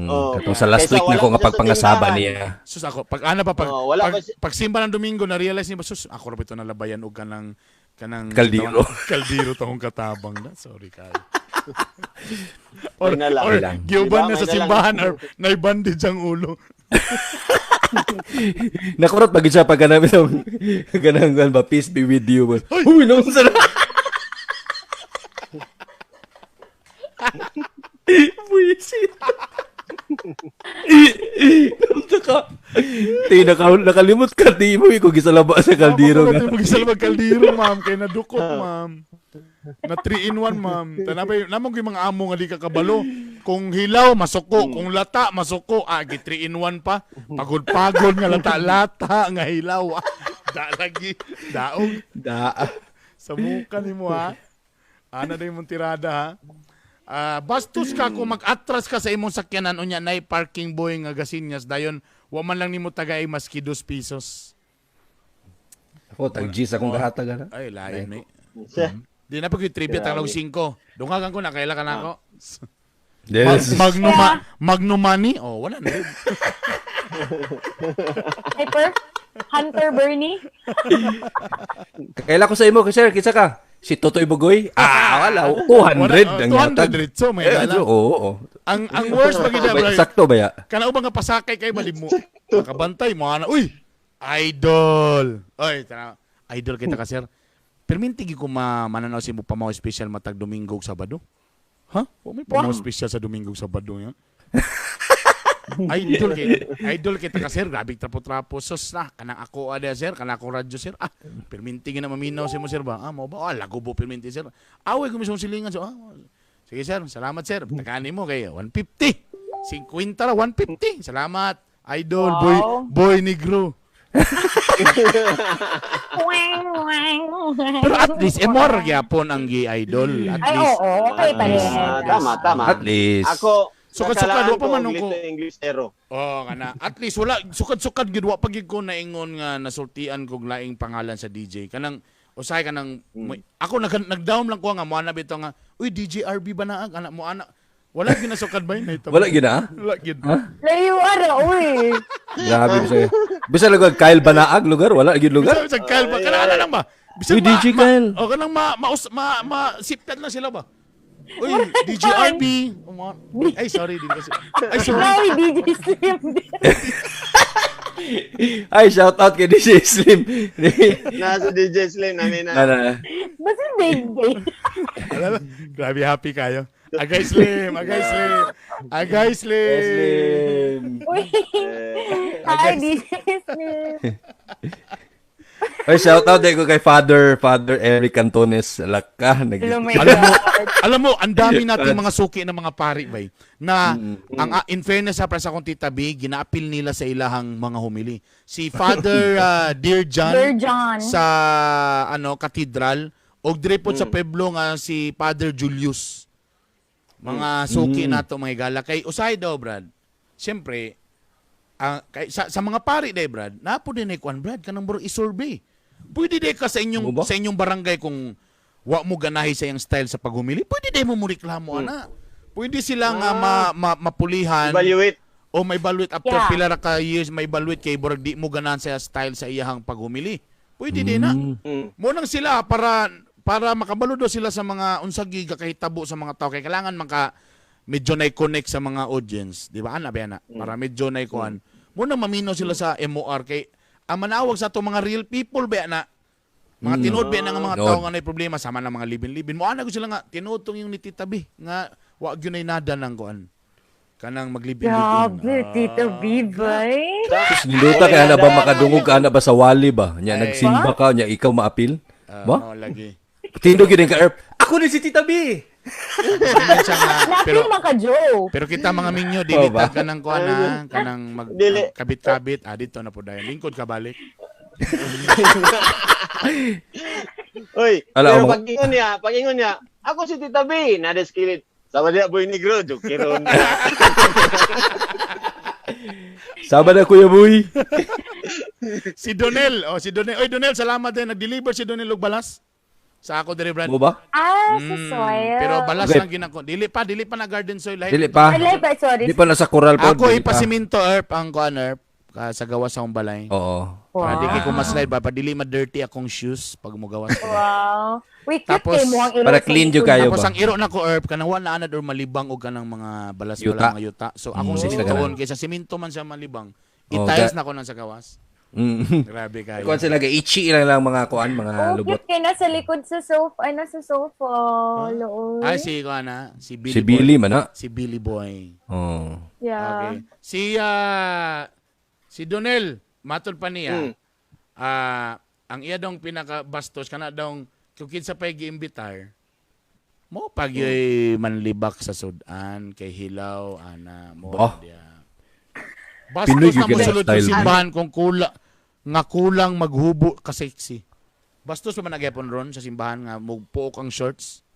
Oo. Katong sa last Kaysa week na wala ko nga siya sa pagpangasaba tindahan. niya. Sus ako pag ana pa pag, Oo, wala pag, pa si- pag simba ng Domingo na realize ni ba sus ako ra bito nalabayan og kanang kanang Kaldero. kaldero tong katabang na. Sorry kayo. Or, May na lang. or May lang. giuban Diba? na sa May na lang. simbahan or naibandage ang ulo. Nakurot pag siya pag kanang itong kanang kuan ba peace be with you. Uy, nung sa Buisit. Nung ka. Ti nakalimot ka di mo ko gisalaba sa kaldero nga. nga. Mag-isalabag kaldero, ma'am. Kay nadukot, ma'am. Na 3 in 1, ma'am. Tanapay, namang yung mga amo nga di ka kabalo. Kung hilaw, masuko. Kung lata, masuko. Ah, gi 3 in 1 pa. Pagod-pagod nga lata-lata nga hilaw. Ah, da lagi. Daog. Da. Sa muka ni mo, ha? Ana na yung tirada, ha? Ah, bastos ka kung mag-atras ka sa imong sakyanan unya nay parking boy nga gasinyas dayon wa man lang nimo tagay maski 2 pesos. Ako tag G's akong kahatag ana. Ay lain ni. Siya. Di na pag yung trivia tagalog 5. Dungagan ko na kaila ka na ako. Yes. Magnuma Magnumani? Oh, wala na. Hyper? Hunter Bernie? Kaila ko sa imo, sir, kinsa ka? Si Totoy Bugoy? Ah, wala. 200 Wala, ang 200 hatag. diretso, may Eh, dala. Oo, oo. Ang worst pag ina, bro. Sakto ba ya? Kana ubang nga pasakay kay bali mo. Nakabantay mo ana. Uy, idol. Oy, tana. Idol kita ka sir. Perminti gyud ko mananaw si mo pamaw special matag Domingo ug Sabado. Ha? O may pamaw special sa Domingo ug Sabado ya. Idol kay idol kita ka sir, grabe trapo-trapo sos na kanang ako ada sir, kanang ako radyo sir. Ah, perminti gyud na maminaw si mo sir ba? Ah, mo ba? Ah, lagubo perminti sir. Away ko mismo silingan so. Ah, Sige sir, salamat sir. Tagani mo kay 150. 50 ra 150. Salamat. Idol, boy, Wow. boy negro. Wang, wang, wang. Pero at least emor gyapon ang gi-idol. At Ay, least. oo, okay pa rin. Ah, tama, tama. At least. Ako, Sukad-sukad, nakalaan wa pa man ko og ko. Little English Zero. Oh, kana. At least wala sukad-sukad gid wa pa gid ko naingon nga nasultian kog laing pangalan sa DJ. Kanang usahay kanang ako nag-down lang ko nga mo ana bitaw nga, uy DJ RB ba na ang anak mo ana. Wala gid nasukad ba yun? Wala gid ah. Wala gid. Layuan na, uy. Grabe bisaya. Bisa lugar Kyle Banaag lugar wala gid lugar. Bisa sa Kyle ba kana ana lang ba? Bisa Uy, DJ Kyle. Oh, kanang ma ma, ma, ma sipyat lang sila ba? Uy, DJ RB. Ay, sorry, di kasi. Ay, sorry. Ay, DJ Slim. Ay, shout out kay DJ Slim. Nasa DJ Slim namin na. Ano na. Basta DJ. Alala, grabe happy kayo. Agay Slim, agay Slim. Agay Slim. Slim. Uy. Hi, DJ Slim. Ay, shout out din ko kay Father Eric Antones Laka. Nag- Hello, my Alam mo, God. alam mo, ang dami nating mga suki ng mga pari, bay, na ang in fairness sa sa akong tita B, ginaapil nila sa ilahang mga humili. Si Father Dear John, Dear John. sa ano katedral og dire pod sa pueblo nga si Father Julius. Mga suki nato mga higala kay usahay daw Brad. Siyempre, kay, sa mga pari day Brad, napo din ay kuan Brad kanang murag isurvey. Pwede day ka sa inyong Mo ba? sa inyong barangay kung wa mo ganahi sa iyang style sa paghumili, pwede day mo mo reklamo ana. Pwede sila nga mapulihan Evaluate. o may evaluate after Yeah. pila ra ka years may evaluate kay burag di mo ganahan sa style sa iyahang paghumili. Pwede din na. Mo nang sila para makabalo daw sila sa mga unsag gikahitabo sa mga tao kay kailangan maka medyo na connect sa mga audience, di ba? Ana ba ana? Para medyo na kuan. Mo nang mamino sila sa MOR kay ang manawag sa ato mga real people ba na mga tinuod ba na nga mga Tinuod. tao nga nay problema sama na mga libin-libin. Mo ana ko sila nga tinuod tong yung ni Tita B nga wa gyud nay nada nang kuan. Kanang maglibin-libin. Grabe, Tito B, bay. Sus, niluta kay ana ba makadungog ka ana ba sa wali ba? Nya Ay. nagsimba ka nya ikaw maapil? Ba? Oh, lagi. Tindog yun ka Erp. Ako ni si Tita B. Ganyan siya nga, pero Napil man ka, Joe. pero kita mga minyo dili Oo ba? ta kanang kuan na kanang mag Dili. kabit-kabit ah dito na po dayon lingkod ka balik. Uy, Ala, pero pag-ingon niya, ako si Tita B, nadaskilit. Sama niya, boy negro, joke ron. Sama na Kuya Boy. Si Donel, oh si Donel. Oy Donel, salamat din nag-deliver si Donel og balas. Sa ako dire Brad. Mo ba? Ah, sa soil. Pero balas Okay. lang ginako. Dili pa na garden soil. Lahi. Dili pa. Ay, lahi pa, sorry. Di pa nasa koral po. Ako dili pa. ipasiminto erp ang kuan erp sa gawas sa akong balay. Oo. Para di Wow. kay ko maslide ba, pa dili ma-dirty akong shoes pag mo gawas. ko. Wow. Wait, cute Tapos, kay mo ang iro para sa clean likod. jud kayo. Tapos ba? ang iro na ko erp kanang wa na anad or malibang og kanang mga balas Yuta. balas mga yuta. So akong simintoon kaysa siminto man siya malibang. Oh, I-tiles na ko nang sa gawas. Grabe kayo. Kuan sila kay itchy lang lang mga kuan mga Oh, lubot. cute kay nasa likod sa sofa, ano sa sofa, looy. Ay si kuan na, si Billy. Si Billy Boy. man na. Si Billy Boy. Oh. Yeah. Okay. Si Donel, matod pa niya. Ang iya dong pinakabastos kana dong kung kinsa pa'y giimbitar mo pag yo'y manlibak sa sudan kay hilaw ana mo Bah. diya. Pinoy Bastos gyud na mo ka na sulod sa style. simbahan kung kula nga kulang maghubo ka sexy. Bastos pa man nagyapon ron sa simbahan nga mugpuok ang shorts.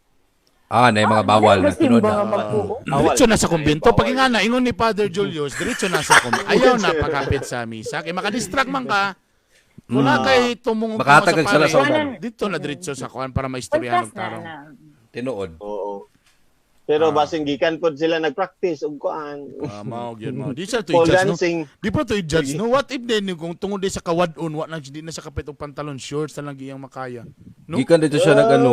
Ah, na yung mga bawal na Simba tinod nga na. magbuo. Diretso na sa kumbento. Bawal. Pag nga na, ingon ni Father Julius, diretso na sa kumbento. Ayaw na pagkapit sa misa. Kay makadistract man ka. Wala kay tumungog Makatag ang sala sa uban. Dito na diretso sa kuan para maistoryahan Contrast og na tarong. na. Tinuod. Oo. Pero basin gikan pod sila nag-practice og kuan. Mao gyud mao. Di siya to Pole i-judge no. dancing. Di pa to i-judge no. What if then kung tungod di sa kawadon wa na di na sa kapit og pantalon shorts na lang giyang makaya. No? Gikan dito siya nag ano,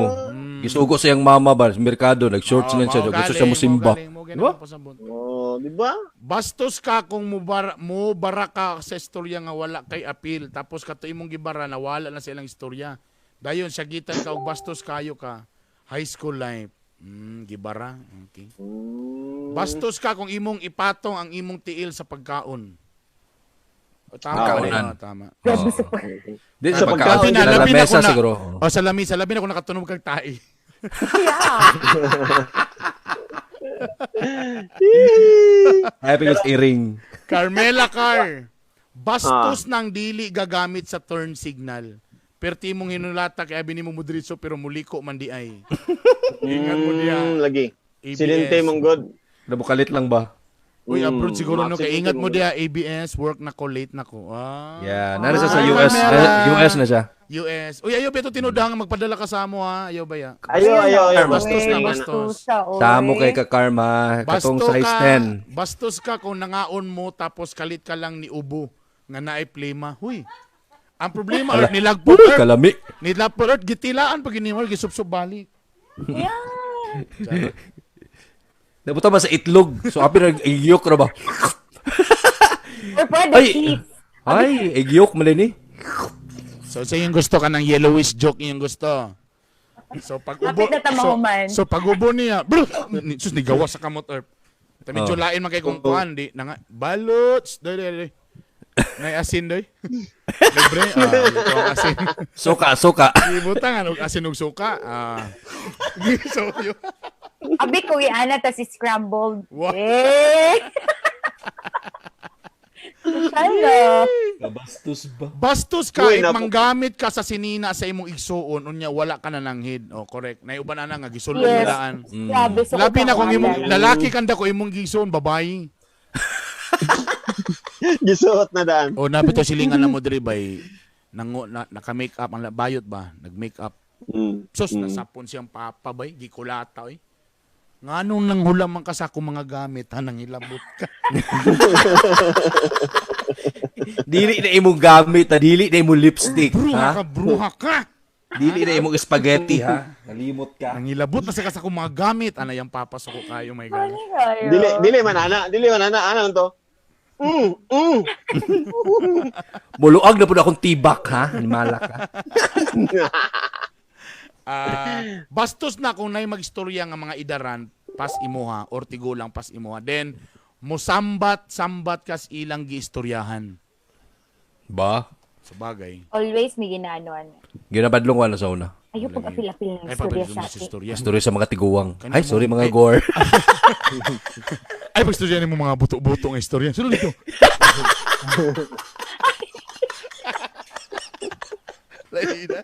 gisugo sa iyang mama ba sa merkado, nag-shorts Oh, lang siya, mao gusto galing, siya mosimba. mao galing, mao galing Di ba? ang pasabot. Oh, di ba? Bastos ka kung mubara ka sa istorya nga wala kay appeal tapos kato imong gibara na wala na sa ilang istorya. Dayon sagitan ka og bastos kayo ka. High school life. Gibara. Okay. Bastos ka kung imong ipatong ang imong tiil sa pagkaon. O, tama. Pagkaonan. Oo, tama. Grabe sa pag... Di sa Sa pagkaon, pagkaon, sa labi na lamesa ko na- siguro. O sa lamisa, labi na ko nakatunog kag tai. Yeah. Happy ko sa iring. Carmela Car. Bastos ng dili gagamit sa turn signal. Perti mong hinulata kay abi nimo mudritso pero muliko man di ay. Ingat mo diya. Lagi. ABS. Silente mong god. Nabukalit lang ba? Uy, abroad siguro no kay Aksidente ingat mo mong diya ABS work na ko, late na ko. Ah. Yeah, nara siya sa Ay, US. Carmela. US na siya. US. Uy, ayaw beto tinudang magpadala ka sa amo ha. Ayaw ba ya? Ayo, ayo, ayo. Bastos na, Uy, bastos. tusa, oy. Samo kay ka Karma, katong Basto size ka, 10. Bastos ka kung nangaon mo tapos kalit ka lang ni ubo nga naay plema. Huy. Ang problema, Earth, nilagpot, Uy, Earth. kalami. Nilagpot, Earth, gitilaan pag inimol, gisubsob balik. Yeah. Nabuta ba sa itlog? So api nag igyok ra ba? Or pwede Ay. cheese. Ay, igyok man ni. So, sa iyong gusto ka ng yellowish joke iyong gusto. So, pag ubo, Hapit na so, tamahuman. so, pag ubo niya, bro, sus, nigawa sa kamot, Earth. Ta medyo Oh. lain man kay kung kuan, di, nanga, balots, doy, doy, doy. Nay asin, doy. Libre, ito ang asin. Suka, suka. Ibutang, ano, asin ug suka. Ah. So, yun. Abi ko iana ta si scrambled. Wow. Eh. Social no. Kabastos ba? Bastos ka, Uy, if manggamit ka sa sinina sa imong igsuon, unya wala ka na nanghid. Oh, correct. Naiuban na nga gisulod Yes. nilaan. Grabe so Labi na kung imong lalaki kanda ko imong gigsuon babae. Gisuot na daan. O napito silingan na mo diri bay nango na, naka-make up ang bayot ba? Nag-make up. Sus, nasapon siyang papa bay, gikulata oy. Nganong nang hulam man ka sa akong mga gamit ha nangilabot ka. Dili na imong gamit, ha? Dili na imong lipstick, Bruha ha? ka, bruha ka. Dili na imong spaghetti, ha? Nalimot ka. Nangilabot na siya ka sa akong mga gamit. Ana yang papa suko kayo, my God. Dili, dili man ana, dili man ana, ana to. Muluag na po akong tibak, ha? Animala ka. Ah, bastos na kung nay magistorya nga mga idaran pas imuha or tigulang pas imuha. Then musambat sambat kas ilang giistoryahan. Ba? Sa bagay. Always may ginano ano. Ginabadlong wala sa una. Ayaw pag apil-apil ng Ay, istorya pabalito sa mo sa akin. istorya. Story sa mga tiguang. Kanina Ay, sorry mo- mga Ay. gore. Ay, pagstorya ni mo mga buto-buto nga istorya. Sino dito? Lahi na.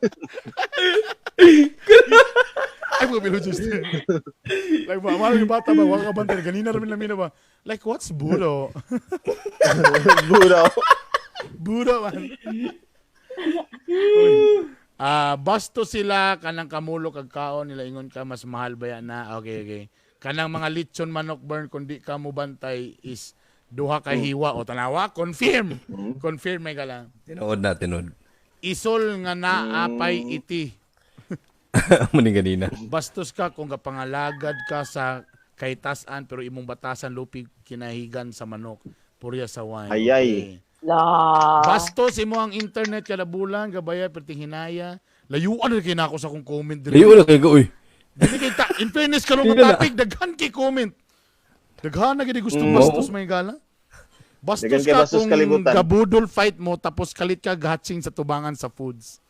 Ay, mga bilo just. Like, ba, mahal yung bata ba? Wala ka bantay. Ganina rin namin na ba? Like, what's budo? Buro. Budo man. Uy. Ah, basto sila kanang kamulo kag kaon nila ingon ka mas mahal ba yan na? Okay, okay. Kanang mga litson manok burn kundi ka mo bantay is duha ka hiwa o tanawa confirm. Confirm may gala. Tinuod na, tinuod. Isol nga naapay iti. Muning ganina. Bastos ka kung kapangalagad ka sa kay tasan pero imong batasan lupi kinahigan sa manok. Purya sa wine. Ayay. Okay. La. Bastos imo ang internet kada bulan gabaya perting hinaya. Layuan na kay nako sa akong comment diri. Layo na kayo, uy. Dili kay ta in fairness karon Hindi na. nga topic daghan kay comment. Daghan na gid gusto bastos may gala. Bastos Daghan kay ka bastos kung kalibutan. gabudol fight mo tapos kalit ka gatsing sa tubangan sa foods.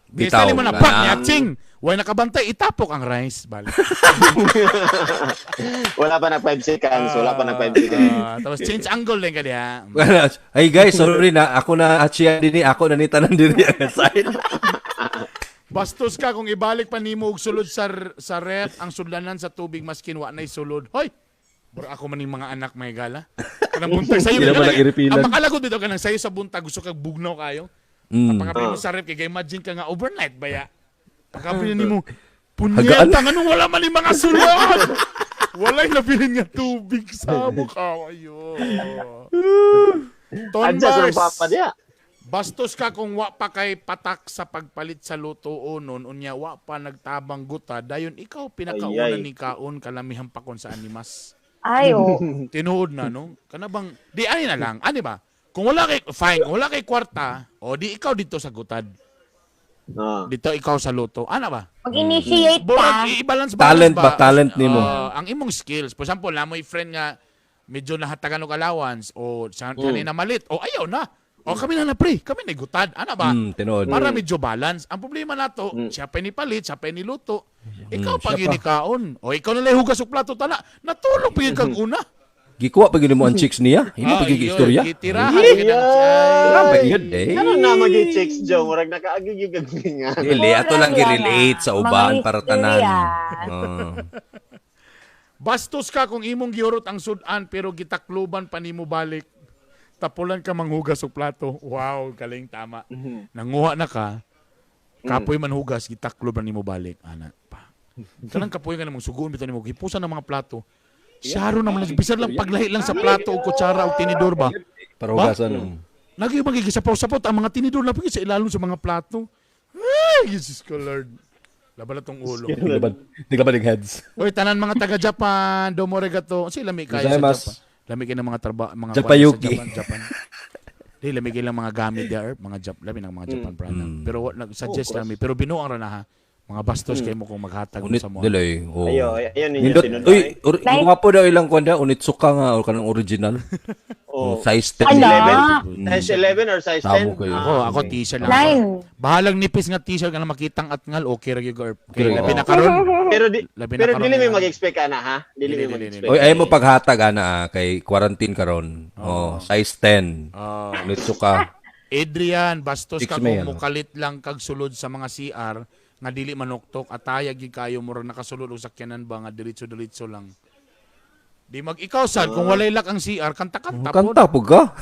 Bitaw. Bitaw. mo na pak yatsing. Way nakabantay itapok ang rice bali. Wala pa na 5 seconds, wala pa na 5 seconds. Ah, tapos change angle din ka diha. Ay guys, sorry na. Ako na at siya din ako na ni tanan din ang side. Bastos ka kung ibalik pa nimo og sulod sa sa ref ang sudlanan sa tubig maskin wa nay sulod. Hoy. Bro, ako man yung mga anak may gala. Kanang buntag sayo. Hindi naman ang iripilan. Ang makalagot dito kanang sayo sa buntag gusto kag bugnaw kayo. Pagkabri mo sa ref kay imagine ka nga overnight baya. Pagkabri nimo Hagaan. punyeta nganong wala man yung mga sulod. Walay nabilin nga tubig sa mukha ayo. Adjust ang Tonbars. papa diya. Bastos ka kung wa pa kay patak sa pagpalit sa luto nun, unya wa pa nagtabang guta, dayon ikaw pinakauna Ay, ay. ni kaon kalamihan pa kon sa animas. Ay, oh. Tinuod na no. Kana bang di ani na lang, ani ba? Kung wala kay fine, kung wala kay kwarta, o di ikaw dito sa gutad. Ah. Dito ikaw sa luto. Ana ba? Mag-initiate ka. Burag i-balance Talent ba? Talent nimo. Ang imong skills. For example, na mo'y friend nga medyo nahatagan og allowance o sa kanina malit o ayaw na. O kami na pre, kami na gutad. Ana ba? Tinuod. Para medyo balance. Ang problema nato, siya pa ni palit, siya pa ni luto. Ikaw pag inikaon. O ikaw na lang hugas og plato tala. Natulog pa kag una. Gikuha pa gyud mo ang chicks niya. Hindi pa gyud istorya. Gitirahan gyud ang Grabe gyud eh. Ano na magi-chicks Joe, murag nakaagi gyud kag nga. Dili ato lang gi-relate sa uban para tanan. Bastos ka kung imong gihurot ang sudan pero gitakluban pa nimo balik. Tapulan ka manghugas og plato. Wow, galing tama. Nanguha na ka. Kapoy man hugas, gitakloban nimo balik. Ana pa. Kanang kapoy ka namang suguon bitaw nimo hipusan ang mga plato. Siyaro naman lang bisan lang paglahi lang sa plato og kutsara og tinidor ba. Para hugasan. Lagi magigisapaw-sapot ang mga tinidor na pag sa ilalom sa mga plato. Ay, Jesus ko Lord. Laban na tong ulo. Naglaban ng heads. Oy, tanan mga taga Japan, domo regato. Kasi lami kayo sa Japan. Lami kayo ng mga trabaho, mga Japayuki. Japan, Japan. Di lami kayo lang mga gamit there, mga Japan, lami ng mga Japan product. Pero nag-suggest lami, pero binuang ra na ha. Mga bastos kayo mo kung maghatag mo sa mga. Dili, oh. Ayo, ayo ninyo tinod. Uy, guwapo daw ilang kuan da, Onitsuka nga or kanang original. Oh, size 10. 11, size 11 or size 10. Ako t-shirt lang. 9. Bahalang nipis nga t-shirt nga makitang atngal, okay ra gyud. Okay, labi na karon. Pero pero dili may mag-expect ana ha. Dili may mag-expect. Oy, ay mo paghatag ana kay quarantine karon. Oh, size 10. Onitsuka. Adrian, bastos ka kung mukalit lang kag sulod sa mga CR nga dili manuktok atayag gyud kayo murag nakasulod og sakyanan ba nga diretso-diretso lang. Di mag ikaw sad kung walay lak ang CR kanta-kanta po. Kanta po ka.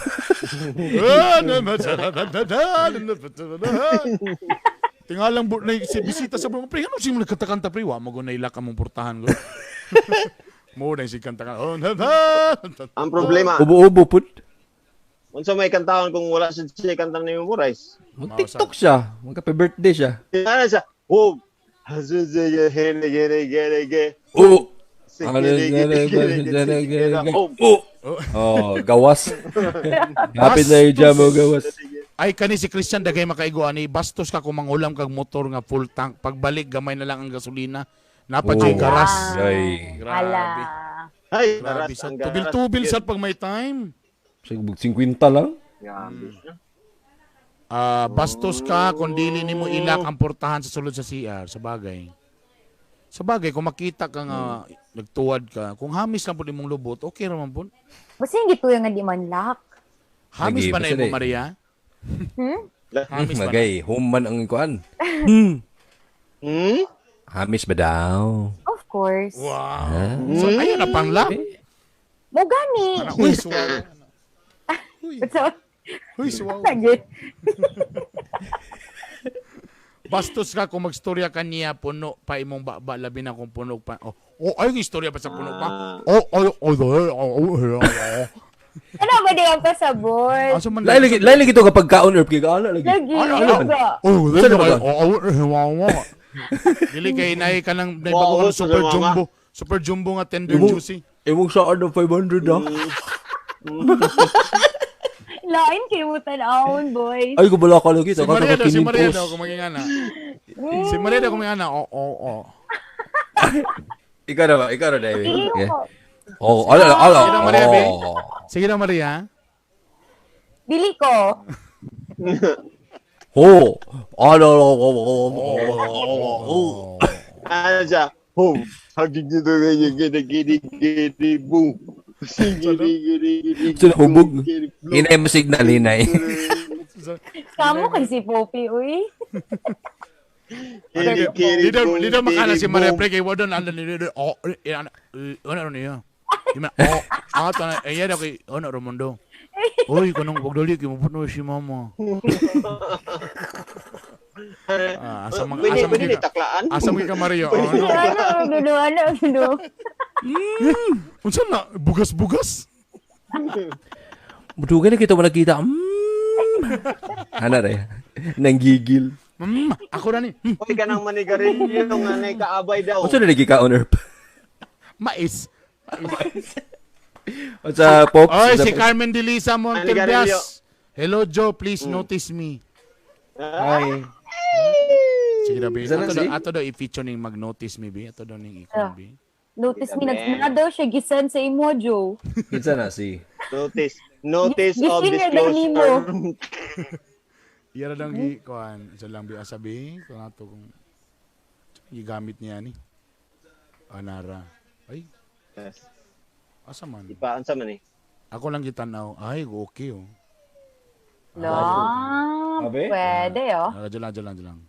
Tingalang bu na si bisita sa buong pre ano sing nagkanta-kanta pre wa mo gunay lak among portahan ko. Mo na si kanta ka. Ang problema. Ubo-ubo pud. Unsa may kantahon kung wala sa siya kanta ni memorize? Mag-TikTok siya, magka birthday siya. Ano siya? Oh. Oh. Oh, gawas. Happy na yung jam gawas. Ay kani si Christian dagay makaigo ani bastos ka kung mangulam kag motor nga full tank pagbalik gamay na lang ang gasolina. Napa jay garas. Ay, grabe. Ay, grabe sa tubil-tubil sad pag may time. 50 lang. Bastos ka kung dili nimo ilak ang portahan sa sulod sa CR. Sa bagay. Sa bagay, kung makita ka nga nagtuwad ka, kung hamis lang po imong lubot, okay ra man po. Basta yung gituyo nga di man lock. Hamis ba na imo, Maria? Hamis ba na? Magay, home man ang kuan. Hamis ba daw? Of course. Wow. So, ayun na pang lock. Mo gani. Uy, suwa. Uy, suwaw. Bastos ka kung magstorya ka niya, puno pa imong baba, labi na kung puno pa. Oh, ay, istorya pa sa puno pa. Oh. Ano ba di ang pasabot? Lain lagi ito kapag kaon, Erp, kaya ala lagi. Lagi, Oh, dili kay naay ka ng bago super jumbo. Super jumbo nga tender juicy. Imong saan ng 500, ah. Lain kayo mo tanawon, boys. Ay, kubala ka lagi. Si Maria daw, si Maria daw, kung maging ana. Si Maria daw, kung maging ana. Oo. Ikaw na ba? Ikaw na, David. Oo, ala, ala. Sige na, Maria, be. Sige na, Maria. Dili ko. Ho. Ala, oh. Ano siya? Ho. Gidi, boom. Sino hubog? Hinay mo signal, hinay. Kamo kay si Poppy, uy. Di daw makala si Maria Pre kay Wadon ano oh ano niya. Di man oh ato na iya daw kay ano Romundo. Uy kanang pagdali kay mapuno si mama. Asa mga asa mga taklaan. Asa mga ka Maria. Ano ano. Unsa na bugas-bugas? Mudugan na kita wala kita. Ana re. Nanggigil. Ako na ni. Uy kanang manigarilyo nga nay kaabay daw. Unsa na lagi ka on earth? Mais. Unsa Pops? Oy si Carmen Delisa Monterbias. Hello Joe, please notice me. Hi. Sige na, babe. Ato daw i-feature ning mag-notice me, be. Ato daw ning i-con, be. Notice me. Nag daw siya gisan sa imo, Joe. Kinsa na si? Notice. Notice of Gising na daw nimo. disclosure. Iya ra lang gi kuan, isa lang bi asabi kung ato kung gigamit niya ni. Anara. Ay, Yes. asa man? Ipa unsa man eh. Ako lang gitanaw. Ay, okay oh. La, Abe? pwede oh. Ah, dyan lang, dyan lang, dyan lang.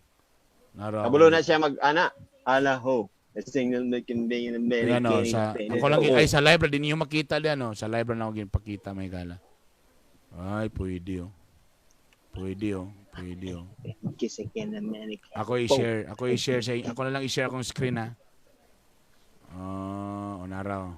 Nara. Kabulo na siya mag ana. Ala ho. A single making being in a Ayan, oh, sa, ako lang, ay, sa library, di niyo makita di, ano, sa library na ako ginpakita, may gala. Ay, pwede, oh. Pwede, oh. Pwede, oh. Kissing in America. Ako i-share, ako i-share sa ako na lang i-share akong screen, ha. Oh, onara, oh.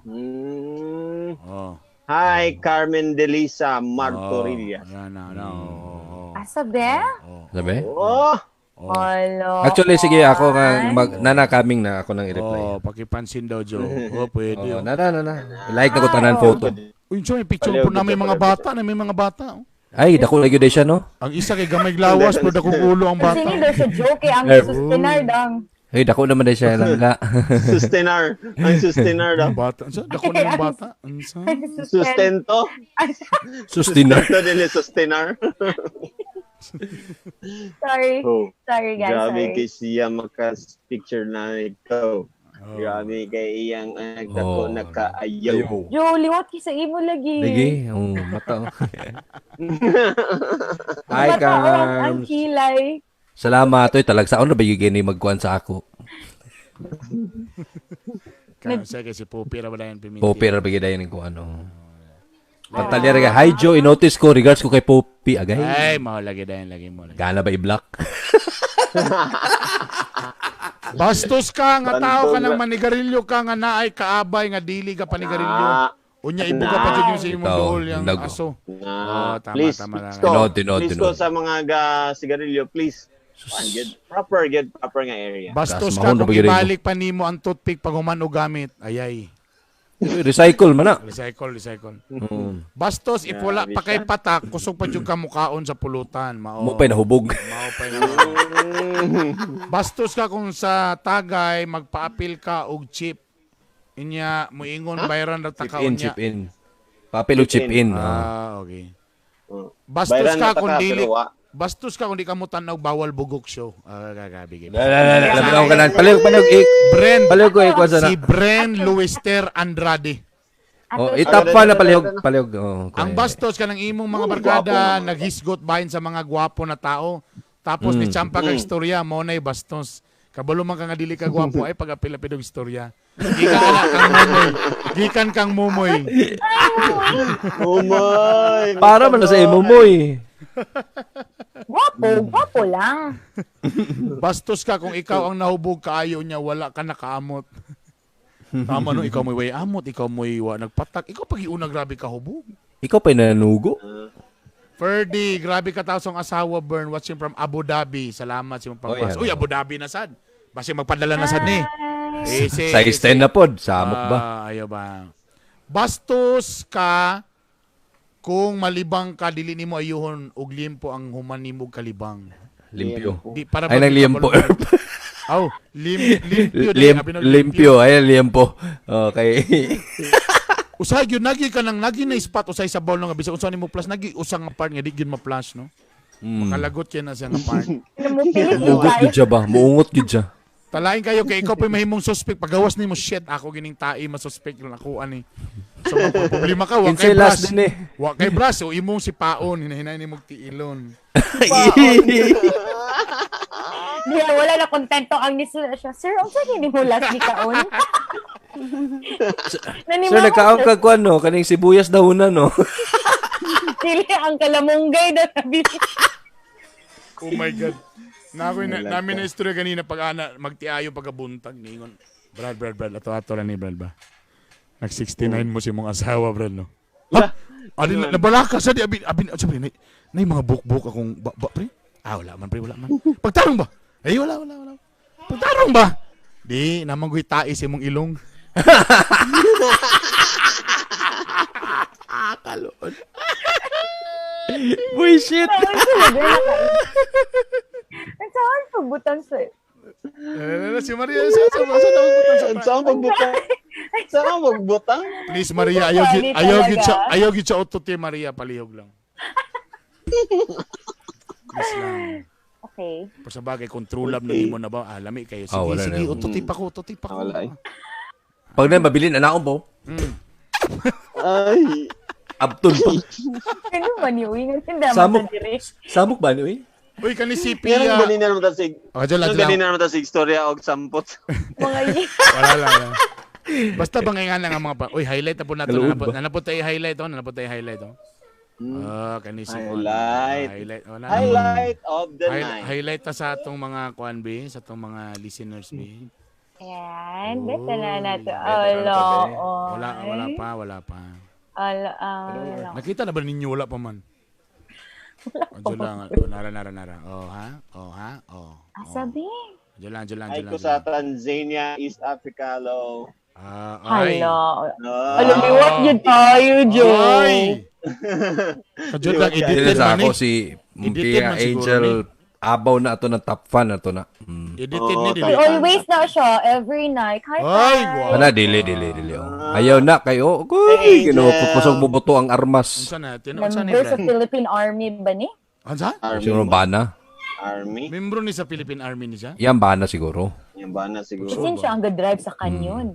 Oh. Hi, Carmen Delisa Oh, Martorillas. ayan na, na, oh, oh, oh. Asa be? Oh, Sabi? Oh! oh. Alo. Actually, sige, ako nga, nana coming na ako nang i-reply. Oh, pakipansin daw, Joe. Oh, pwede, Oh, oh. nana, nana. Like na ko tanan photo. Uy, Joe, may picture Paliw, po na may picture, mga paliw, bata, na may mga bata. Oh. Ay, dako lagi day siya, no? Ang isa kay gamay lawas, pero dakong ulo ang bata. Sini daw siya joke eh, ang Eh, sustenar dang. Ay, dako naman day siya langga. Sustenar. Ang sustenar daw. Ang bata. Unsa? Dako na yung bata. Unsa? Sustento. Sustinar. Sustento dili sustenar. Sorry. Oh. Sorry guys, Grabe sorry. kay siya makas-picture na ikaw. Oh. Grabe kay iyang dako Oh. na kaayaw. Joe, liwat ki sa imo lagi. Lagi, oh, mata. oh. Hi, Mata, oh, ang Carms. kilay. Salamat. Oy, talagsaon na ba yung gini magkuhan sa ako? Kaya sige, si Popi ra ba yan piminti? Popi ra ba gyud dayon ko ano. Pantalya ra ka. Hi Joe, i-notice ko regards ko kay Popi agay. Ay, mao lagi dayon lagi mo. Lagi. Gana ba i-block? Bastos ka nga tao ka nang Bantog. manigarilyo ka nga naay kaabay nga dili ka panigarilyo. Ah, Unya ibuga pa jud yung sa imong Ikaw, duol yang nago. aso. na, Oh, tama, please, tama please lang. ko, Tinod, tinod, please ko tinod. sa mga ga sigarilyo, please. Kuan, get proper, get proper nga area. Bastos Gas, ka mahon na kung ba gyud ibalik pa nimo ang toothpick pag human og gamit. Ayay. Recycle man na. Recycle, recycle. Mm. Bastos if wala Grabe pa kay siya. patak, kusog pa jud ka mukaon sa pulutan. Mao. Mo pa'y nahubog. Mao pa'y nahubog. Bastos ka kung sa tagay magpaapil ka og chip. Inya muingon bayaran ra ta Chip in, unya. chip in. Papel o chip in. Ah. Ah, okay. Oh. Bastos Bayaran ka na ta kung ka, dili pero wa. bastos ka kung di ka mo tanaw bawal bugok show. Ah, gagabi. La la la la la ka lang. Palihog palihog ik. Bren Palihog ko ikuan sa si na. Bren Luister Andrade. Oh, itap pa na palihog palihog. Oh, Ang bastos ka ng imong mga barkada naghisgot bahin sa mga gwapo na tao. Tapos ni Champa kag istorya mo na'y bastos. Kabalo man ka nga dili ka gwapo ay pag-apil-apil og istorya. Gikan ka kang mumoy. Gikan kang mumoy. Oh my! Para man na sa imo mo eh. Gwapo, gwapo lang. Bastos ka kung ikaw ang nahubog kaayo niya wala ka nakaamot. Tama no, ikaw mo'y way amot, ikaw mo'y wa nagpatak, ikaw pag iuna grabe ka hubog. Ikaw pa'y nanugo. Ferdy, grabe ka tao sa asawa Bern watching from Abu Dhabi. Salamat sa imong pagpas. Oy, Uy, Abu Dhabi na sad. Basi magpadala na sad ni. Eh, Size 10 na pod. Samok ba? Ah, ayaw ba? Bastos ka kung malibang ka dili nimo ayuhon og limpo ang human nimo kalibang. Limpyo. Di para Ay nang liempo. Aw, limpyo di, abi nang Limpyo. Ay liempo. Okay. Usahay gyud nagi ka nang nagi na spot usay sa ball nga bisag unsa nimo plus nagi usa nga part nga di gyud ma-flash no. Makalagot kay na siya nga part. Namupilit mo Muungot kayo. gyud siya ba? Muungot gyud siya. Talain kayo kay ikaw pa mahimong suspect pagawas nimo shit ako gining tai masuspect lang ako ani. So problema ka wa kay Kinsay last brush. din eh. Wa kay brush o imong si paon hinahinay nimo tiilon. Di, wala na kontento ang nisula siya. Sir, ang saan hindi mo last ni kaon? Sir, nagkaon ka kuan no, kaning sibuyas dahunan no. Dili ang kalamunggay na sabi. Oh my God. Na ako na, namin na istorya kanina pag ana magtiayo pagkabuntag ningon. Brad, Brad, Brad, ato ato lang ni Brad ba. Nag 69 mo si mong asawa, Brad, no. Ha? Adi na nabalaka sa di abi abi sabi ni nay mga bukbuk akong ba, ba pre. Ah, wala man pre, wala man. Pagtarong ba? Ay, wala, wala, wala. Pagtarong ba? Di namang guy tae sa imong ilong. Kalon. Bullshit. Ang saan pagbutan sa... Eh, si Maria sa sa sa sa Ang saan pagbuka? Saan magbutang? Please Maria, ayaw Funny ayaw gid siya, talaga. ayaw gid siya auto Maria, palihog lang. Please lang. Okay. Pero sa bagay, kung true love na Okay. nimo na ba, ah, lami kayo. Sige, Ah, wala sige, na yun. auto pa ko, auto pa ko. Wala eh. Pag na mabilin anaon po. Ay. Abton pa. Ano man yun? Ingat hindi Samok. naman sa diri. Samok ba ni uy? Uy, kani si Pero Pia. ganin na naman ta sig. Oh, dyan lang, Ano dyan lang. ganin na naman ta sig istorya og sampot. Mga Wala lang. Wala. Basta bangay nga lang ang mga pa. Uy, highlight na po nato. Kaluod Nanapot, ba? nanapot tayo highlight oh, nanapot tayo highlight oh. Ah, kani si Juan. Highlight. Highlight. Oh, na, Highlight of the night. Highlight ta sa atong mga kuan be, sa atong mga listeners be. Ayan, beto na nato. Beto na Alo, to, be. Wala wala pa, wala pa. Alo, alo. Nakita na ba ninyo wala pa man? Wala lang, oh, nara nara nara. Oh ha? Oh ha? Oh. Asa be? Diyan lang, diyan lang, Ay diyan lang. ko sa Tanzania, East Africa, lo. Ah, ay. Hala. Ah. Alam mo, what yun tayo, Joe? Ay! Kajud lang Dili edited sa man ako eh. si Edited Pia man siguro Angel ni. abaw na ato ng top fan ato na. Mm. Edited Oo, ni dili. Uy, always na siya, every night. Hi, Ay, Tay. wow. Ana dili dili dili. Oh. Ayaw na kayo. Uy, Angel. Ginoo ko kusog mo buto ang armas. Unsa na? Unsa ni Member sa Brad? Philippine Army ba ni? Unsa? Army. Siguro bana. Army. Membro ni sa Philippine Army ni siya? Yan bana siguro. Yung bana siguro. Sin siya ang drive sa kanyon.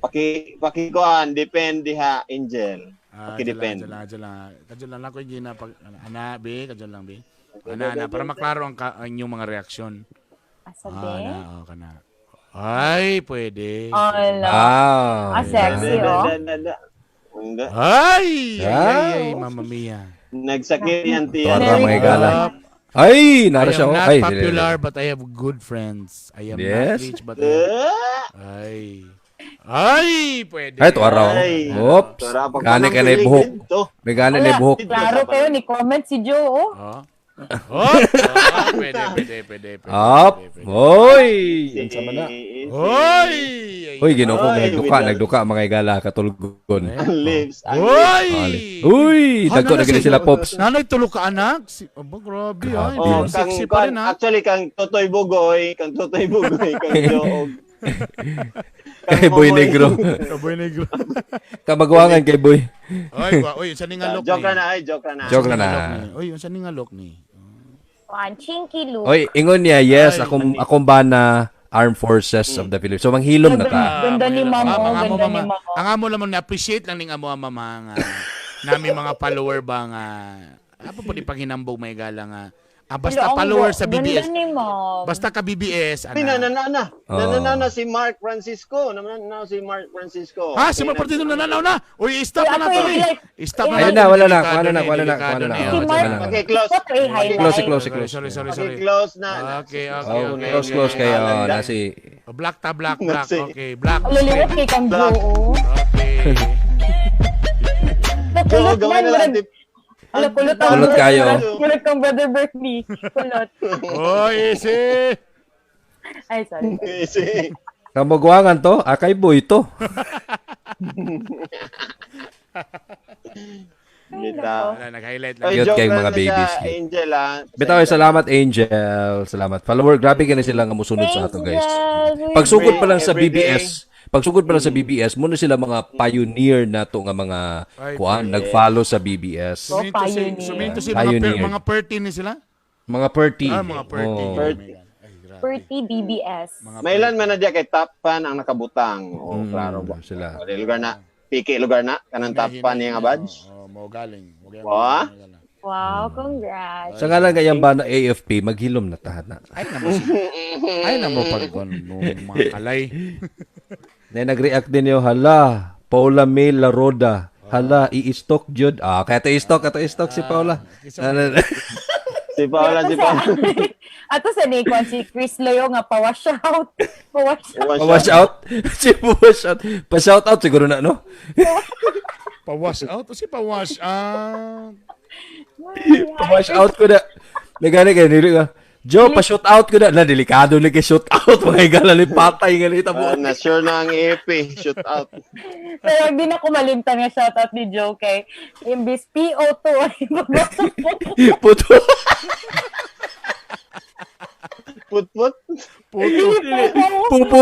Paki pakikuan, depende ha, Angel. Ah, Paki-depend. dyan lang, dyan lang. Kadyo lang ako yung ginapag... Ana, be, kadyo lang, be. Ana, ana, para maklaro ang, ang inyong mga reaksyon. Asa Ah, be? ana, oh, kana. Ay, pwede. Ala. Ah. Ah, sexy, Da, oh. da, da, da. Hindi. Ay! Ay, Ah. ay, ay, mamma mia. Nagsakit yan, tiyan. Tuwara Very mga igala. Ay, nara I siya. am oh. not Ay, dili, popular, dili. but I have good friends. I am Yes. not rich, but I have... Ah! Ay. Ay, pwede. Ay, tuwara. oh. Ay. Oops. Tuwara, pag Gani ka na panang buhok. pilig dito. May gani na Wala, buhok. Klaro kayo ni comment si Joe, oh. Oh. Oh, oh, pwede, pwede, pwede, pwede. Up. Pwede, pwede. Oy! Unsa man na? Oy! Uy, Ginoo ko Oy, nagduka, nagduka mga igala katulgon. Ang lips. Ang lips. Oy! Uy, Ah, dagko na nana gini si- sila pops. Nanay tulo ka anak. Si, aba, grabe. Ay, Grabe. Oh, sexy kang, pa rin ha. actually, kang Totoy Bugoy, kang Totoy Bugoy, kang Joog. Kay Boy Negro. Boy negro. Kamagwangan kay Boy. Oy, wa, oy, unsa ni nga look Joke ni? na, ay, joke na. Joke na na. Oy, unsa ni nga look ni? One chinky look. Oy, ingon niya, yes, Ay. akong akong bana Armed Forces of the Philippines. So manghilom na ta. Ganda ni Ah, ma'am, oh, mga amo, ganda ni mama. ma'am, oh. Ang amo lamang na-appreciate lang ning amo ang mama nga nami mga follower ba nga apa po di panghinambog may gala nga ah, basta Ala, ang follower sa ganda BBS. ni ma'am. Basta ka BBS Ay, ana. nananana. Oh. Nananana si Mark Francisco. Nananana si Mark Francisco. Ha, si Mark Francisco nananaw na. Uy, stop Uy, na ako nato yung eh. like- Stop na Ayun nato. na, wala na, Delikado kuha na, eh, kuha na, delikado kuha na. eh. Oh, Si Mark- wala na. Okay, close. What a highlight. Close, close, Sorry, close. sorry, sorry, Okay, sorry. close na. Okay, okay, Oh, okay. close, close okay. kayo. Na si Oh, Black ta, black, black. Nasi. Okay, black. Laliwat kay kang Joe, Black. oh. Okay. Joe, Kulot gawin man, na lang. murag- tip. Ala, kulot ang Kulot kayo. Kulot kang brother Berkeley. Kulot. Oy, easy. Ay, sorry. Easy. Kamagwangan to, ah, kay Boy to. Bitaw. Wala, nag-highlight lang. Ay, Cute joke kayong lang mga na siya, babies. Angel, ah. Bitaw ay salamat Angel. Salamat. Follower, grabe ka na sila nga musunod sa ato, guys. Angel. Pagsugod pa lang sa Every day. BBS, pagsugod pa lang sa BBS, muna sila mga pioneer na to nga mga Ay, kuan, nag-follow sa BBS. Oh, Suminto si, pioneer. suminto si mga, per, Pioneer. mga 13 ni sila? Mga 30. Ah, mga 30. Oh. Oh my God. Ay, grabe. Perty BBS. Mga May ilan man na diya kay top fan ang nakabutang. Oh, Mm, klaro ba? sila. O, di lugar na. Piki lugar na. Kanang top fan niya nga badge. Oh, mo galing. Mo galing. Wa? Wow, congrats. Sa nga lang kayang ba na AFP, maghilom na tahan na. Ay na mo. Ay na mo pag no, mga kalay. Na nag-react din yo, hala, Paula May Laroda. Hala, i-stock jud. Ah, kaya to i-stock, ato i-stock si Paula. Ano, Si Paola, si Paola. Ato sa Nikon, si Chris Loyo nga, pa-wash out. Pa-wash out. Pa-wash out. Si pa-wash out. Pa-shout out siguro na, no? Pa-wash out? O si pa-wash out? Pa-wash out ko na. Nagani kayo, nili ka. Joe, pa-shoot out ko na. Na, delikado na kay shoot out. Mga higala ni patay nga ni tabo. Ah, na sure na ang AFP. Shoot out. Pero hindi na kumalimtan nga shout out ni Joe kay imbis PO2 ay babasa ko. Puto. Put-put. Puto. Pupo.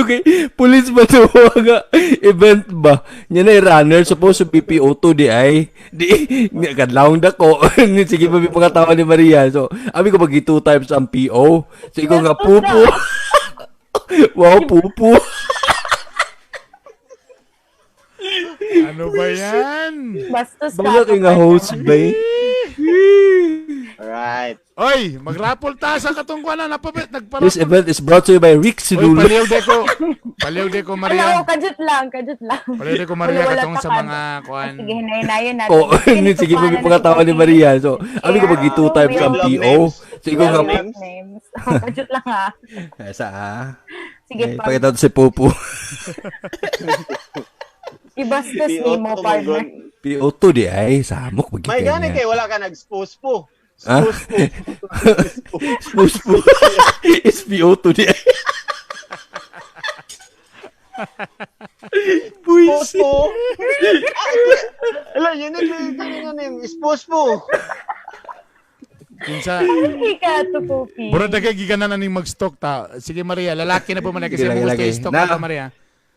Okay, police ba to nga event ba? Nya na runner supposed to be PO2 di ay. Di nga kadlawng dako. Sige pa mi pangatawa ni Maria. So, abi ko magi two times ang PO. So ikaw nga pupu. Wow, pupu. Ano ba yan? Bastos ka. Baga kay nga host ba? Alright. Oy, magrapol ta sa katong kuan na napabit nagparapol. This event is brought to you by Rick Oy, Sidulo. paliw de ko. Paliw de ko Wala, Maria. oh, kajut lang, kajut lang. Paliw de ko Maria Wala, wala katong sa ta mga kuan. Sige, hinayin natin. Oh, sige pa mi pangatawa ni Maria. So, abi ko magi two times ang PO. So ikaw nga Love names. Names. Kajut lang ha. Sa ah. Sige, Eh, pa. Pakita to si Pupu. Ibastos PO2 ni mo, partner. man PO2 di ay samok May pag gani kay wala ka nag-spouse po. Ah? Spouse po. Spouse po. SPO2 di ay. Spouse Buisit. po. Ala, yun yung yung name. Spouse po. Kinsa Hindi ka to, Popi. Mura dagay giganan na ning mag-stock ta. Sige Maria, lalaki na po man kasi Sige, mo gusto lagi. i-stock Na- na to, Maria.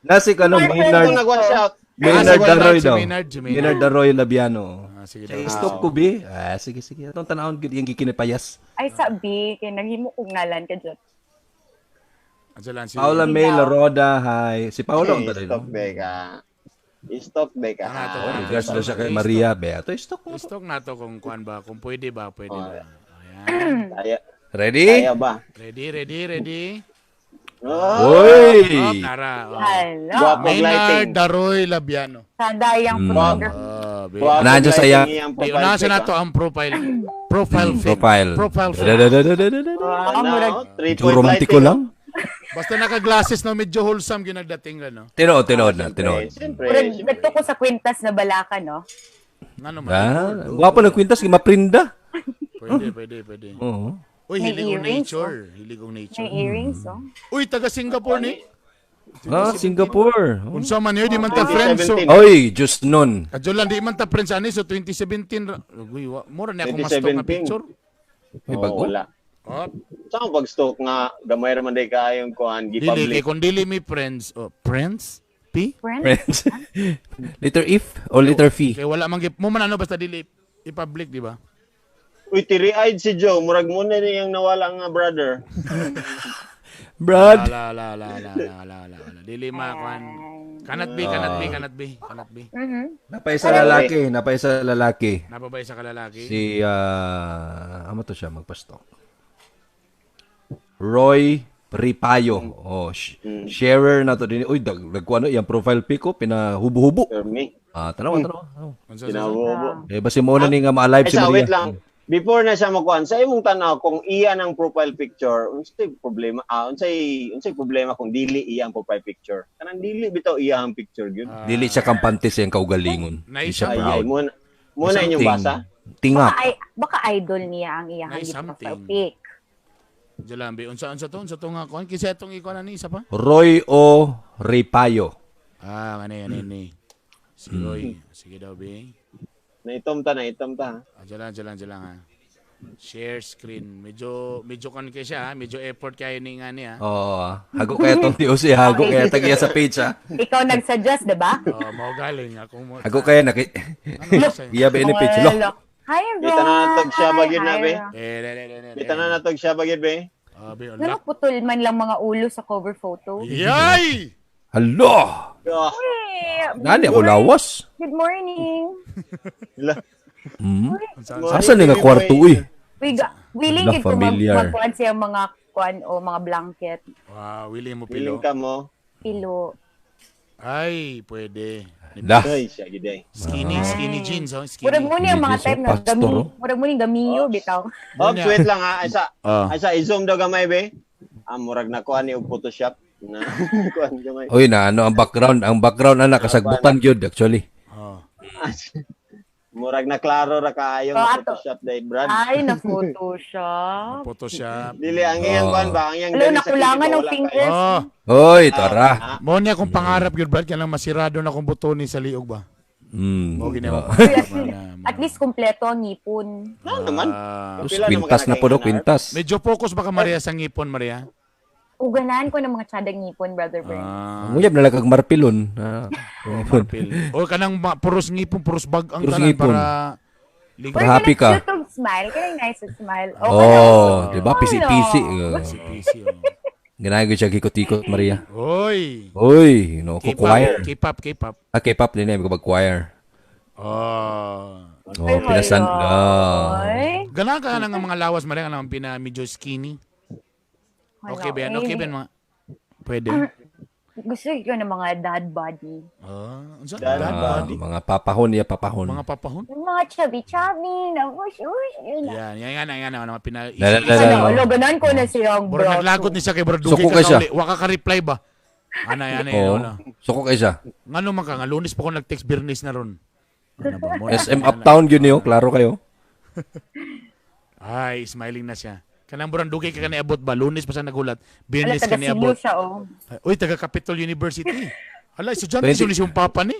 Nasi ka no, Maynard. Itong nag-watch out. Maynard Ah, si Daroy si daw. Maynard, si Maynard. Maynard Daroy Labiano. Ah, sige daw. Stop ko bi. Ah, sige sige. Atong tanawon gyud iyang gikinipayas. Ay, sabi, kay naghimo kong ngalan kajut. Ansa lang si Paula May Laroda, hi. Si Paula ang tanay Stop no. beka. Stop beka. Ah, ito. Oh, regards daw siya kay Maria Beato. Stop mo. I-stock na to kung kuan ba, kung pwede ba, pwede Oh. ba. Ayan. Kaya, Ready? kaya ba? Ready, ready, ready. Oh, Oy! Oh, nara. Oh. Hello. Guwapo Maynard lighting. Daroy Labiano. Sadayang photographer. Ah, be. Guwapo Nandiyan sa iya. lighting iyang Di, profile unahan sa pic, nato ang profile. Profile pic. Profile. Profile pic. Da-da-da-da-da-da. Ah, ah. murag, Ano? Three Medyo point romantiko lighting. lang. Basta naka-glasses no, medyo wholesome ginagdating ka, no? Tinood, tinood na, tinood. Siyempre, murag, siyempre. nagto ko sa kwintas na balaka, no? Ngano man. Ah, gwapo ng kwintas, maprinda. Pwede, pwede, pwede. Oo. Uy, May hilig kong earrings, nature. Hilig kong nature. May earrings, oh. Uy, taga Singapore ni. Ah, Singapore. Oh. Unsa man yun, di man ta friends. So, 2017. Oy, just nun. Kadyo lang, di man ta friends ani. So, 2017. Uy, mura na akong ma-stalk na 2017. picture. May Oh, bago. wala. Oh, Saan pag-stalk nga, gamay raman day kayong kuhan, dili, kay gi-public. kung dili mi friends. Oh, friends? P? Friend? Friends. Letter if o letter F? Kay wala man gip mo man ano basta dili i-public, di ba? Uy, tiri-eyed si Joe. Murag muna niyang nawala nga brother. Brad. La la la la la la la la. Dili ma kuan. Cannot be, cannot be, cannot be, cannot be. Napaisa lalaki, napaisa lalaki. Napabay sa kalalaki. Si amo to siya magpa-stalk. Roy Ripayo. Oh, sharer na to din. Uy, dag nagkuano iyang profile pic ko pinahubo-hubo. For me. Ah, tanawa, tanawa. tanawa. Unsa, unsa, unsa? Kinabubo. Eh basi mo na ni nga ma-alive Ay, si sa, Maria. wait lang. Before na siya makuan, sa imong tanaw kung iya ng profile picture, unsay problema? Ah, unsay unsay problema kung dili iya ang profile picture? Kanang dili bitaw iya ang picture gyud. Dili siya kampante sa iyang kaugalingon. Di siya Ay, ay, proud. mo na mo na inyong basa. Tinga. Baka, baka idol niya ang iyang May profile something. pic. Jalambi. Unsa unsa to? Unsa to nga kuan? Kinsa itong ikuan ani isa pa? Roy O. Ripayo. Ah, mani ani ni. Si Roy. Sige daw, be. Naitom ta, naitom ta. Ah, jalan jalan jalan ha. Share screen. Medyo medyo kan kay siya, ha? Medyo effort kayo ni nga niya. Oo. ah. Hago kaya tong TOC. Hago kaya tagiya sa page ha. Ikaw nag-suggest, di ba? Oh, mao galing ako mo. Hago kaya naki Ano sa? Iya ba ini page lo. Wala. Hi, Roy. Kita na natog siya, bagyo na, Hi, be. Roy. Eh, le, le, le, le, le. Kita na natog siya bagid be. Ah, be, Ano lock. putol man lang mga ulo sa cover photo? Yay! Hala! Oh, Hey, Nani ako lawas. Good morning. la. Hmm? Unsa, unsa? Asa ni nga kwarto uy? We willing Ala, gid ko mag familiar. magkuan siya mga kuan o mga blanket, Wow, willing mo pilo. Piling ka mo. pilo. Ay, pwede. Lah. Ay, siya gid ay. Skinny, skinny jeans, oh, Murag skinny. mo niya mga Hindi, type so, nga pastor, gami, oh. murag mo ni gamiyo bitaw. Oh, wait lang ha. Ay sa Ah. ay sa i-zoom daw gamay be. Ah, murag na kuan ni og Photoshop na kuan gamay. Uy na ano ang background ana kasagbutan gyud actually. Oh. Murag na klaro ra kaayo Oh, nga ato. Photoshop day, Brad. Ay, na Photoshop. Photoshop. Dili ang iyang Oh. kuan ba, ang iyang Alo, dali sa nakulangan kilid, ng wala fingers. Oh, Oy, tara. mo niya akong pangarap gyud Brad, kanang masirado na akong butoni sa liog ba. Mm. Mo gini mo. Uy, at least kumpleto ang ngipon. kayo. No, naman. Ah, Tapos Pila naman kwintas ka na po do, nakaingan, kwintas. medyo focus ba ka Maria sa ngipon, Maria? Uganahan ko ng mga tsadang ngipon, Brother Bern. Ah, Nguyab na lang kag marpilon. Ah, marpil. O kanang puros ngipon, puros bag ang Puros tanan ngipon. para Or Para happy kanang ka. cute og smile. Kanang nice og smile. Oh, di ba? Pisi-pisi. Ano? Pisi-pisi. Oh. Ganahan ko siya ikot-ikot, Maria. Oy. Uy, no, ko K-pop, choir. K-pop, K-pop. Ah, K-pop din eh, mag choir. Oh. Oh, pinasan. Ah. Ay. Ganahan ka ng mga lawas, Maria, nga pina medyo skinny. Okay ba yan? Okay ba yan mga? Pwede. Gusto ko ng mga dad body. Ah, unsa? Dad Dad Ah, body? mga papahon niya, papahon. Mga papahon? Yung mga chubby-chubby, na ush-ush. Yun na. Yan, yan, yan, yan, mga pina... La, la, la, la, Ano, la. alo, ganahan ko na siyang Bro, bro. naglagot ni siya kay bro, dugi Suko ka kay siya. kauli. Wa ka ka-reply ba? Ana, ana, Oo. ana. Suko kay siya. Ngano man ka nga Lunes pa ko nag-text Birnis na ron. Ano ba mo? SM Uptown yun niyo, klaro kayo. Ay, smiling na siya. Kanang burang dugay ka kaniabot ba? Lunes pa siya nagulat. Ala, Birnis taga Cebu kaniabot. siya, oh. Uy, taga Capitol University. Hala, estudyante 20 siya ni siyang papa ni.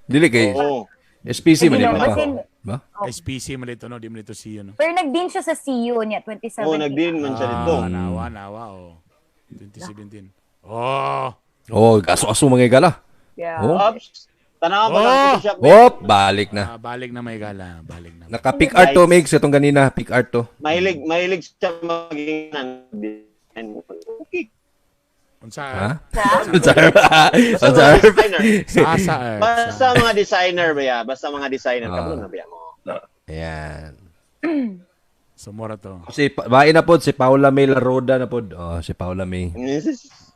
Dili kay Oo. SPC man Hindi ni no, papa. basin- Ba? SPC man dito, no? Di man dito siya, no? Pero nag-din siya sa CU niya, 2017. Oo, nag-din man siya dito. Ah, nawa, nawa, oh. 2017. Oh! Oh, aso-aso mga gala. Yeah. Oh. Oops. Tanawa pa lang Oh! Photoshop. Hop, balik na. Ah, balik na may gala. Balik na. Naka pick art to mix itong ganina, pick art to. Mahilig siya maging nan. Okay. Unsa? Ha? Sa? Unsa? Unsa? Designer. Sa asa, eh. Basta mga designer ba ya? Basta mga designer. Ah. Kabalo na ba ya mo? Ayan. Sumura to. Si bain na pod si Paula May Laroda na pod. Oh, si Paula May.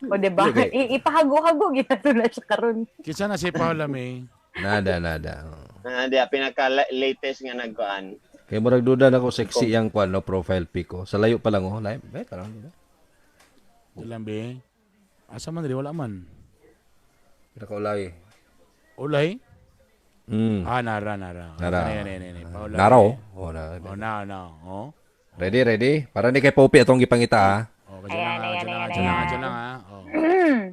O, diba? Okay. Ipahago-hago, ginatula siya karon. Kinsa na si Paula May? Nada, nada. Oh. Ah, di, pinaka-latest nga nagkuan. Kay murag duda na ko sexy yang kwan no profile pic ko. Sa layo pa lang oh. Layo, eh, tarang di ba? Ilang be? Asa man diri wala man. Pinakaulay. Ulay? Mm. Ah, nara, nara. Nara. Ano yan, yan, yan, Paula. Nara oh. Oh, na. Oh, na, na. Oh. Ready, ready. Para ni kay Poppy atong gipangita ha. Oh, kadyan lang, Ayan, ah, ayan, kadyan lang, ayan, kadyan lang, ayan. kadyan lang, ah. Oh.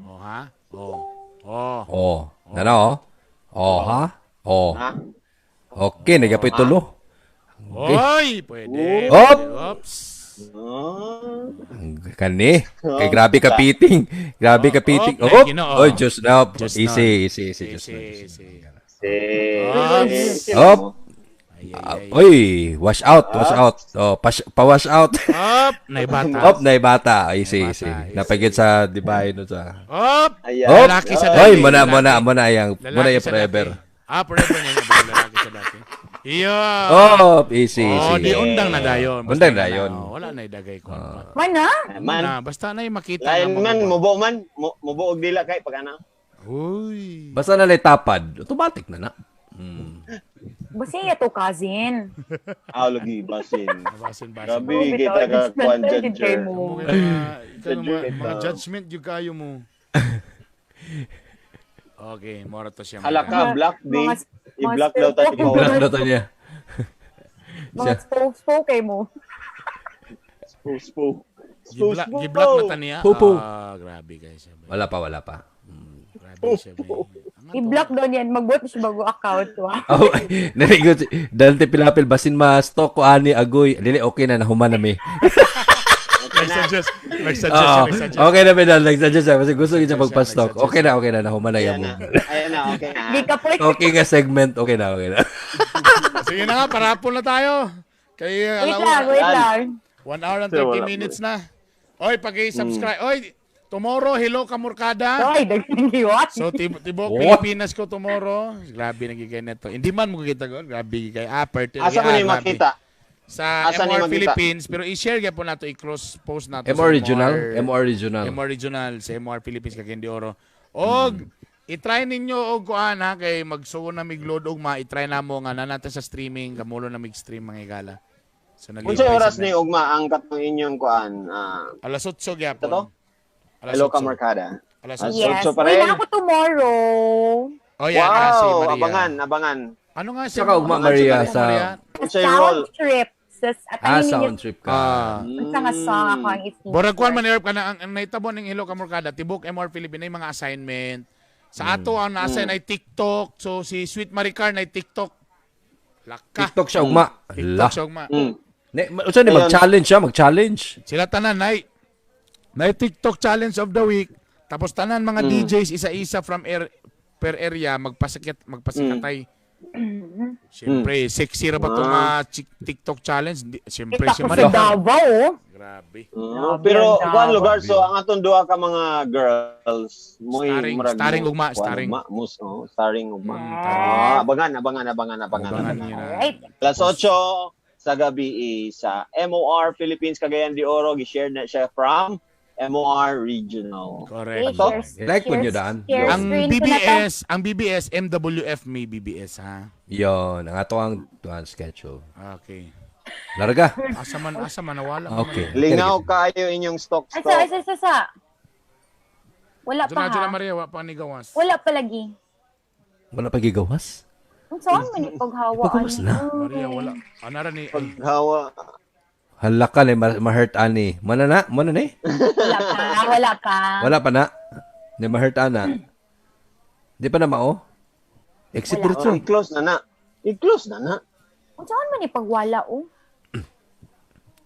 Oh, ha? Oh. Oh. Oh, nana oh. Oh, ha? Oh. Ha? Okay, nagapoy tulo. Okay. Oy, pwede. Op! Pwede. Oops. Oh. Kani. Kay grabe ka piting. Grabe ka piting. Oh, Oh, Ginoo. oh, just now. Just Easy, easy, easy. Just Easy, now. easy. Si. Oops. Op. Ay, ay, Ah, ay. oy, wash out, wash out. Oh, pa-wash out. Up, naibata. Op, naibata. Easy, Naibata, easy. easy. Napagid sa Dubai no sa. Up. Ayan. Op. Lalaki sa dati. Oy, muna lalaki. muna muna yang Lalaki muna yung sa forever. dati. Ah, forever na yun. Lalaki sa dati. Iyo. Oh, easy, Oh, easy. di undang na dayon. Basta Undang na, dayon. oh, wala na idagay ko. Man, ha? Man, Na, basta na yung makita lain na man, maguba. mubo man. Mubo og dila kay pag ano. Uy. Basta na lay tapad, automatic na na. Basta iya to cousin. Ah, lagi basin. Basin, basin. Grabe, Oh, kita bitaw, ka kuan judgmental gid kay judger. mo. Mga, ikaw, mga judgment yung kayo mo. Okay, mora to siya. Hala ka, black day. I-black mga daw ta si spoke- Paula. Black na to niya. Mga spoke-spoke kay mo. Spook, spook. Spook, Gibla, spook. giblock na ta niya. Pupo. Ah, grabe guys. Wala pa, wala pa. Grabe siya. be. Ang I-block doon yan. Magbuot na siya bago account. Wa. Oh, narigo si Dante Pilapil basin ma-stalk ko ani agoy. Dili okay na nahuman na mi. Nag-suggest. Nag-suggest siya, Oo. nag-suggest. Okay na mi dal nag-suggest siya kasi gusto niya magpa-stalk. Nag-suggest. Okay na nahuman na Ayan yamo. na. Ayan na, okay na. Di ka po. Okay nga segment, okay na, okay na. Sige na nga, parapol na tayo. Kaya, Wait lang, wait lang. 1 hour and Sir, 30 wala. minutes na. Oy, pag-subscribe. Oy, tomorrow, hello Kamurkada. Ay, daging So, tibok What? Pilipinas ko tomorrow. Grabe nagigay neto. Hindi man mo kita ko. Grabe gigay. Ah, parte. Asa man ah, ni grabe. makita? Sa Asa ni MR makita? Philippines. Pero i-share gyapon nato, i-cross post nato. sa MR Regional, MR Regional. MR Regional sa MR Philippines kay de Oro. Og i-try ninyo og kuan ha kay magsuo na mig load og ma i-try namo nga na natin sa streaming kamulo na mig stream mga higala. So nalipay Unsay oras sa ni ugma ang katong inyong kuan? Ah, Alas 8 gyapon. Ito? Alas Hello 8. ka Mercada. Alas Ah, 8. Yes. So, pa Uy, rin. na ako tomorrow. Oh yan ah, si Wow, Maria. abangan, abangan. Ano nga si Saka ugma, Maria, sa- Unsay Sound role? trip. Sis, at Ah, ang ninyo, sound trip ka. Ah. unsa nga song ako ang i-feature. Borag kuan man Erp kana ang naitabo ning Hello Kamurkada tibok MR Philippines ay mga assignment. Sa ato ang na-assign ay TikTok. So si Sweet Maricar na TikTok. Laka. TikTok siya ugma. TikTok La. siya ugma. Mm. Ne, unsa ni mag-challenge siya, mag-challenge. Sila tanan nay. Na TikTok challenge of the week. Tapos tanan mga DJs isa-isa from air, per area magpasikit magpasikatay. Siyempre, sexy ra ba itong TikTok challenge? Siyempre, Kita si ko sa Maria. Davao, oh. Grabe. Pero Grabe ang kuan Davao. lugar, so ang atong duha ka mga girls mo'y Starring- murag starring mo- ugma, kuan, starring. ugma, mus, oh, starring ugma. Yes. Ah, abangan, abangan, abangan, abangan, Abangan abangan. niyo na. Alright. Alas 8 sa gabi eh, sa MOR Philippines Cagayan de Oro, gi-share na siya from MOR Regional. Correct. Okay, Ato? Like mo nyo daan. Share Ang screen ko na to. BBS, ang BBS, MWF may BBS ha. Yon, ang ato ang tuan schedule. Okay. Larga. Asa man nawala man. Okay. Lingaw kayo inyong stock Asa, stock. asa, asa, asa. Wala pa Diyan na, ha. Maria, wa pa ni gawas. Wala pa lagi. Wala pa gigawas? Ang saan man yung paghawa? Paghawas ani? na. Maria, wala. Anara ni ay, Paghawa. Hala ka ni ma-hurt ani. Mana na? Mana ni? Wala pa, wala pa. Wala pa na. Ni ma-hurt ana. Di pa na mao? Exit Wala. diretso. Oh, i-close na na. I-close na na. Ang saan man yung pagwala, oh.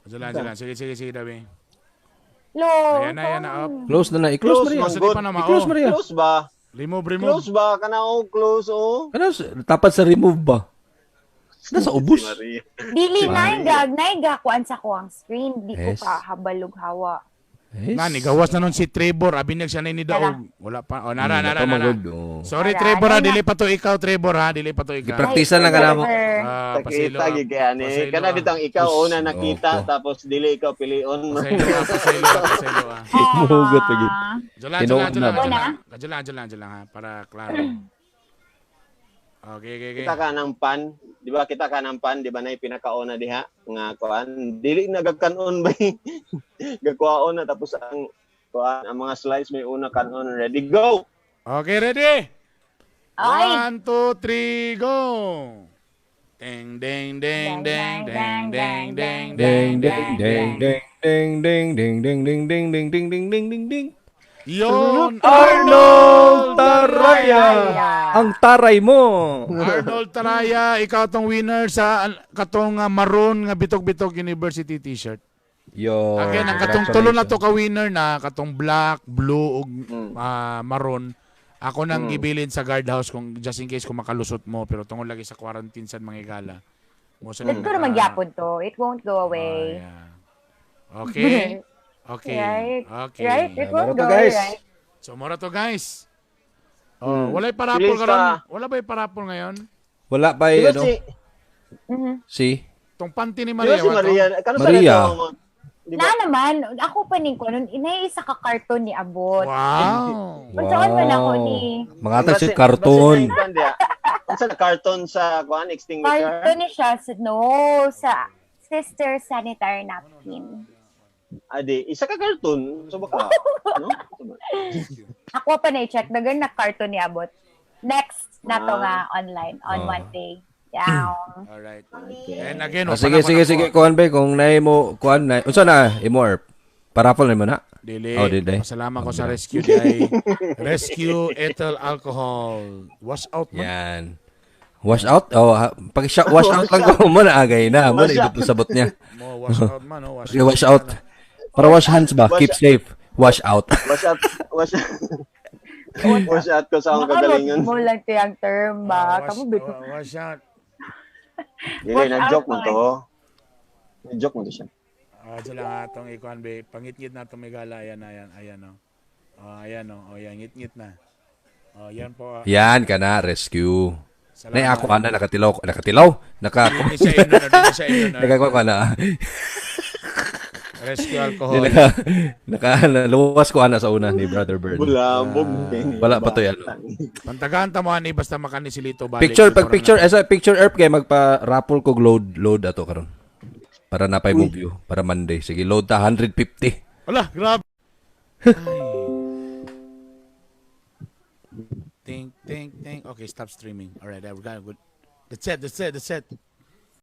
Diyan lang, diyan lang. Sige, sige, sige, Dabi. Lo, Ayan na, ayan na, up. Close na na. I-close Close Maria. man Asa di good. pa na mao. I-close Maria. Close ba? Remove, remove. Close ba? Kana oh, close oh. Ano? Tapat sa remove ba? Nasa ubos. Si Maria. Dili, naigag, naigag kuan sa kuang screen. Di ko Yes. pa habalog hawa. Yes. Na, nigawas na nun si Trevor. Abi siya na ni Daog. Wala pa. Oh, nara, nara, Wala pa nara. magod, oh. Sorry, Nara, Trevor ha. nara. Dili pa to ikaw, Trevor ha. Dili pa to ikaw. Gipraktisa lang ka na mo. Ah, pasilo. Takita gid kay ani. Pasilo, Kana ah. bitang ikaw Sus, una nakita oko. tapos dili ikaw pilion. Pasilo, ah, pasilo, ah, pasilo, ah. Muhugot lagi. Diyan lang, diyan lang, Tinuod diyan na lang, ba? diyan lang. Diyan lang, diyan lang, diyan lang, ha. Para klaro. Okay. Kita ka ng pan, di ba? Kita ka ng pan, di ba na pinakauna diha nga kuan. Dili na gagkanon ba? Gagkuhaon na tapos ang kuan ang mga slice may una kanon ready go. Okay, ready? Ay! 1, 2, 3, go! Ding, ding, ding, ding, ding, ding, ding, Ding ding ding ding ding ding ding ding ding ding ding ding ding ding ding ding. Yon! Arnold Taraya! Ang taray mo! Arnold Taraya, ikaw tong winner sa katong maroon nga Bitok-Bitok University t-shirt. Yo. Again, ang katong tulo na to ka winner na katong black, blue ug maroon. Ako nang gibilin sa guardhouse kung just in case kung makalusot mo pero tungod lagi sa quarantine sa mga igala. Mo sa Let's go na magyapon to. It won't go away. Yeah. Okay. Okay. Right? Okay. Right? It won't Meron go to, away, guys. right? So mora to, guys. Oh, walay parapol Bilis karon. ka. Wala ba'y parapol ngayon? Wala pa Di ba ano? si Si? Tong panty ni di ba Maria. si wa to? Maria? Kano sa Maria. nato? Di ba? Na naman, ako pa ning ko, nun, inay isa ka karton ni Abot. Wow. Unsaon man ako ni Mga tag si Base- karton. base sa kuan diha. Unsa na karton sa kuan extinguisher? Karton ni siya sa, no, sa sister sanitary napkin. Adi, isa ka karton. So baka, no? Ako pa na i-check, dagan na karton ni Abot. Next na to Ah. nga online on Ah. Monday. Down. All right. And again, Ah, sige, sige, sige. Kuan ba kung naay mo kuan na unsa na imo or parapol na mo na? Dili. Oh, dili. Pasalamat ko sa rescue di ay rescue ethyl alcohol. Wash out man. Yan. Wash out? Oh, pag wash out lang ko mo na agay na. Mo na Wash out. ibot sabot niya. Mo wash out man, oh, wash Okay, wash out. Para wash hands ba? Wash Keep safe. Wash out. Wash out, wash out. Wash out ko sa akong Baka kagalingon. mo lang to yung term ba? Ah, wash, Kamu bito. oh, wash out. Dili, Wash nag-joke out mo to. Nag-joke mo to siya. Ah, dyan lang atong ikuan be. Pangitngit na itong may gala. Ayan, ayan, ayan oh. Oh, ayan oh. Oh, yan ngit-ngit na. Oh, yan po. Ah. Yan ka na, rescue. Salamat. Nay ako ana nakatilaw, nakatilaw, naka Dili siya inon, dili siya inon. naka kuan na. Rescue alcohol. Naka naka luwas ko ana sa una ni Brother Bird. Bulabog. Wala pa to yan. Pantagaan ta mo ani basta makani si Lito balik. Picture pag picture asa picture erp kay magpa raffle ko load load ato karon. Para napay mo view para Monday. Sige, load ta 150. Wala, grabe. Ay. Think, think, think. Okay, stop streaming. All right, we got good. That's it, that's it, that's it.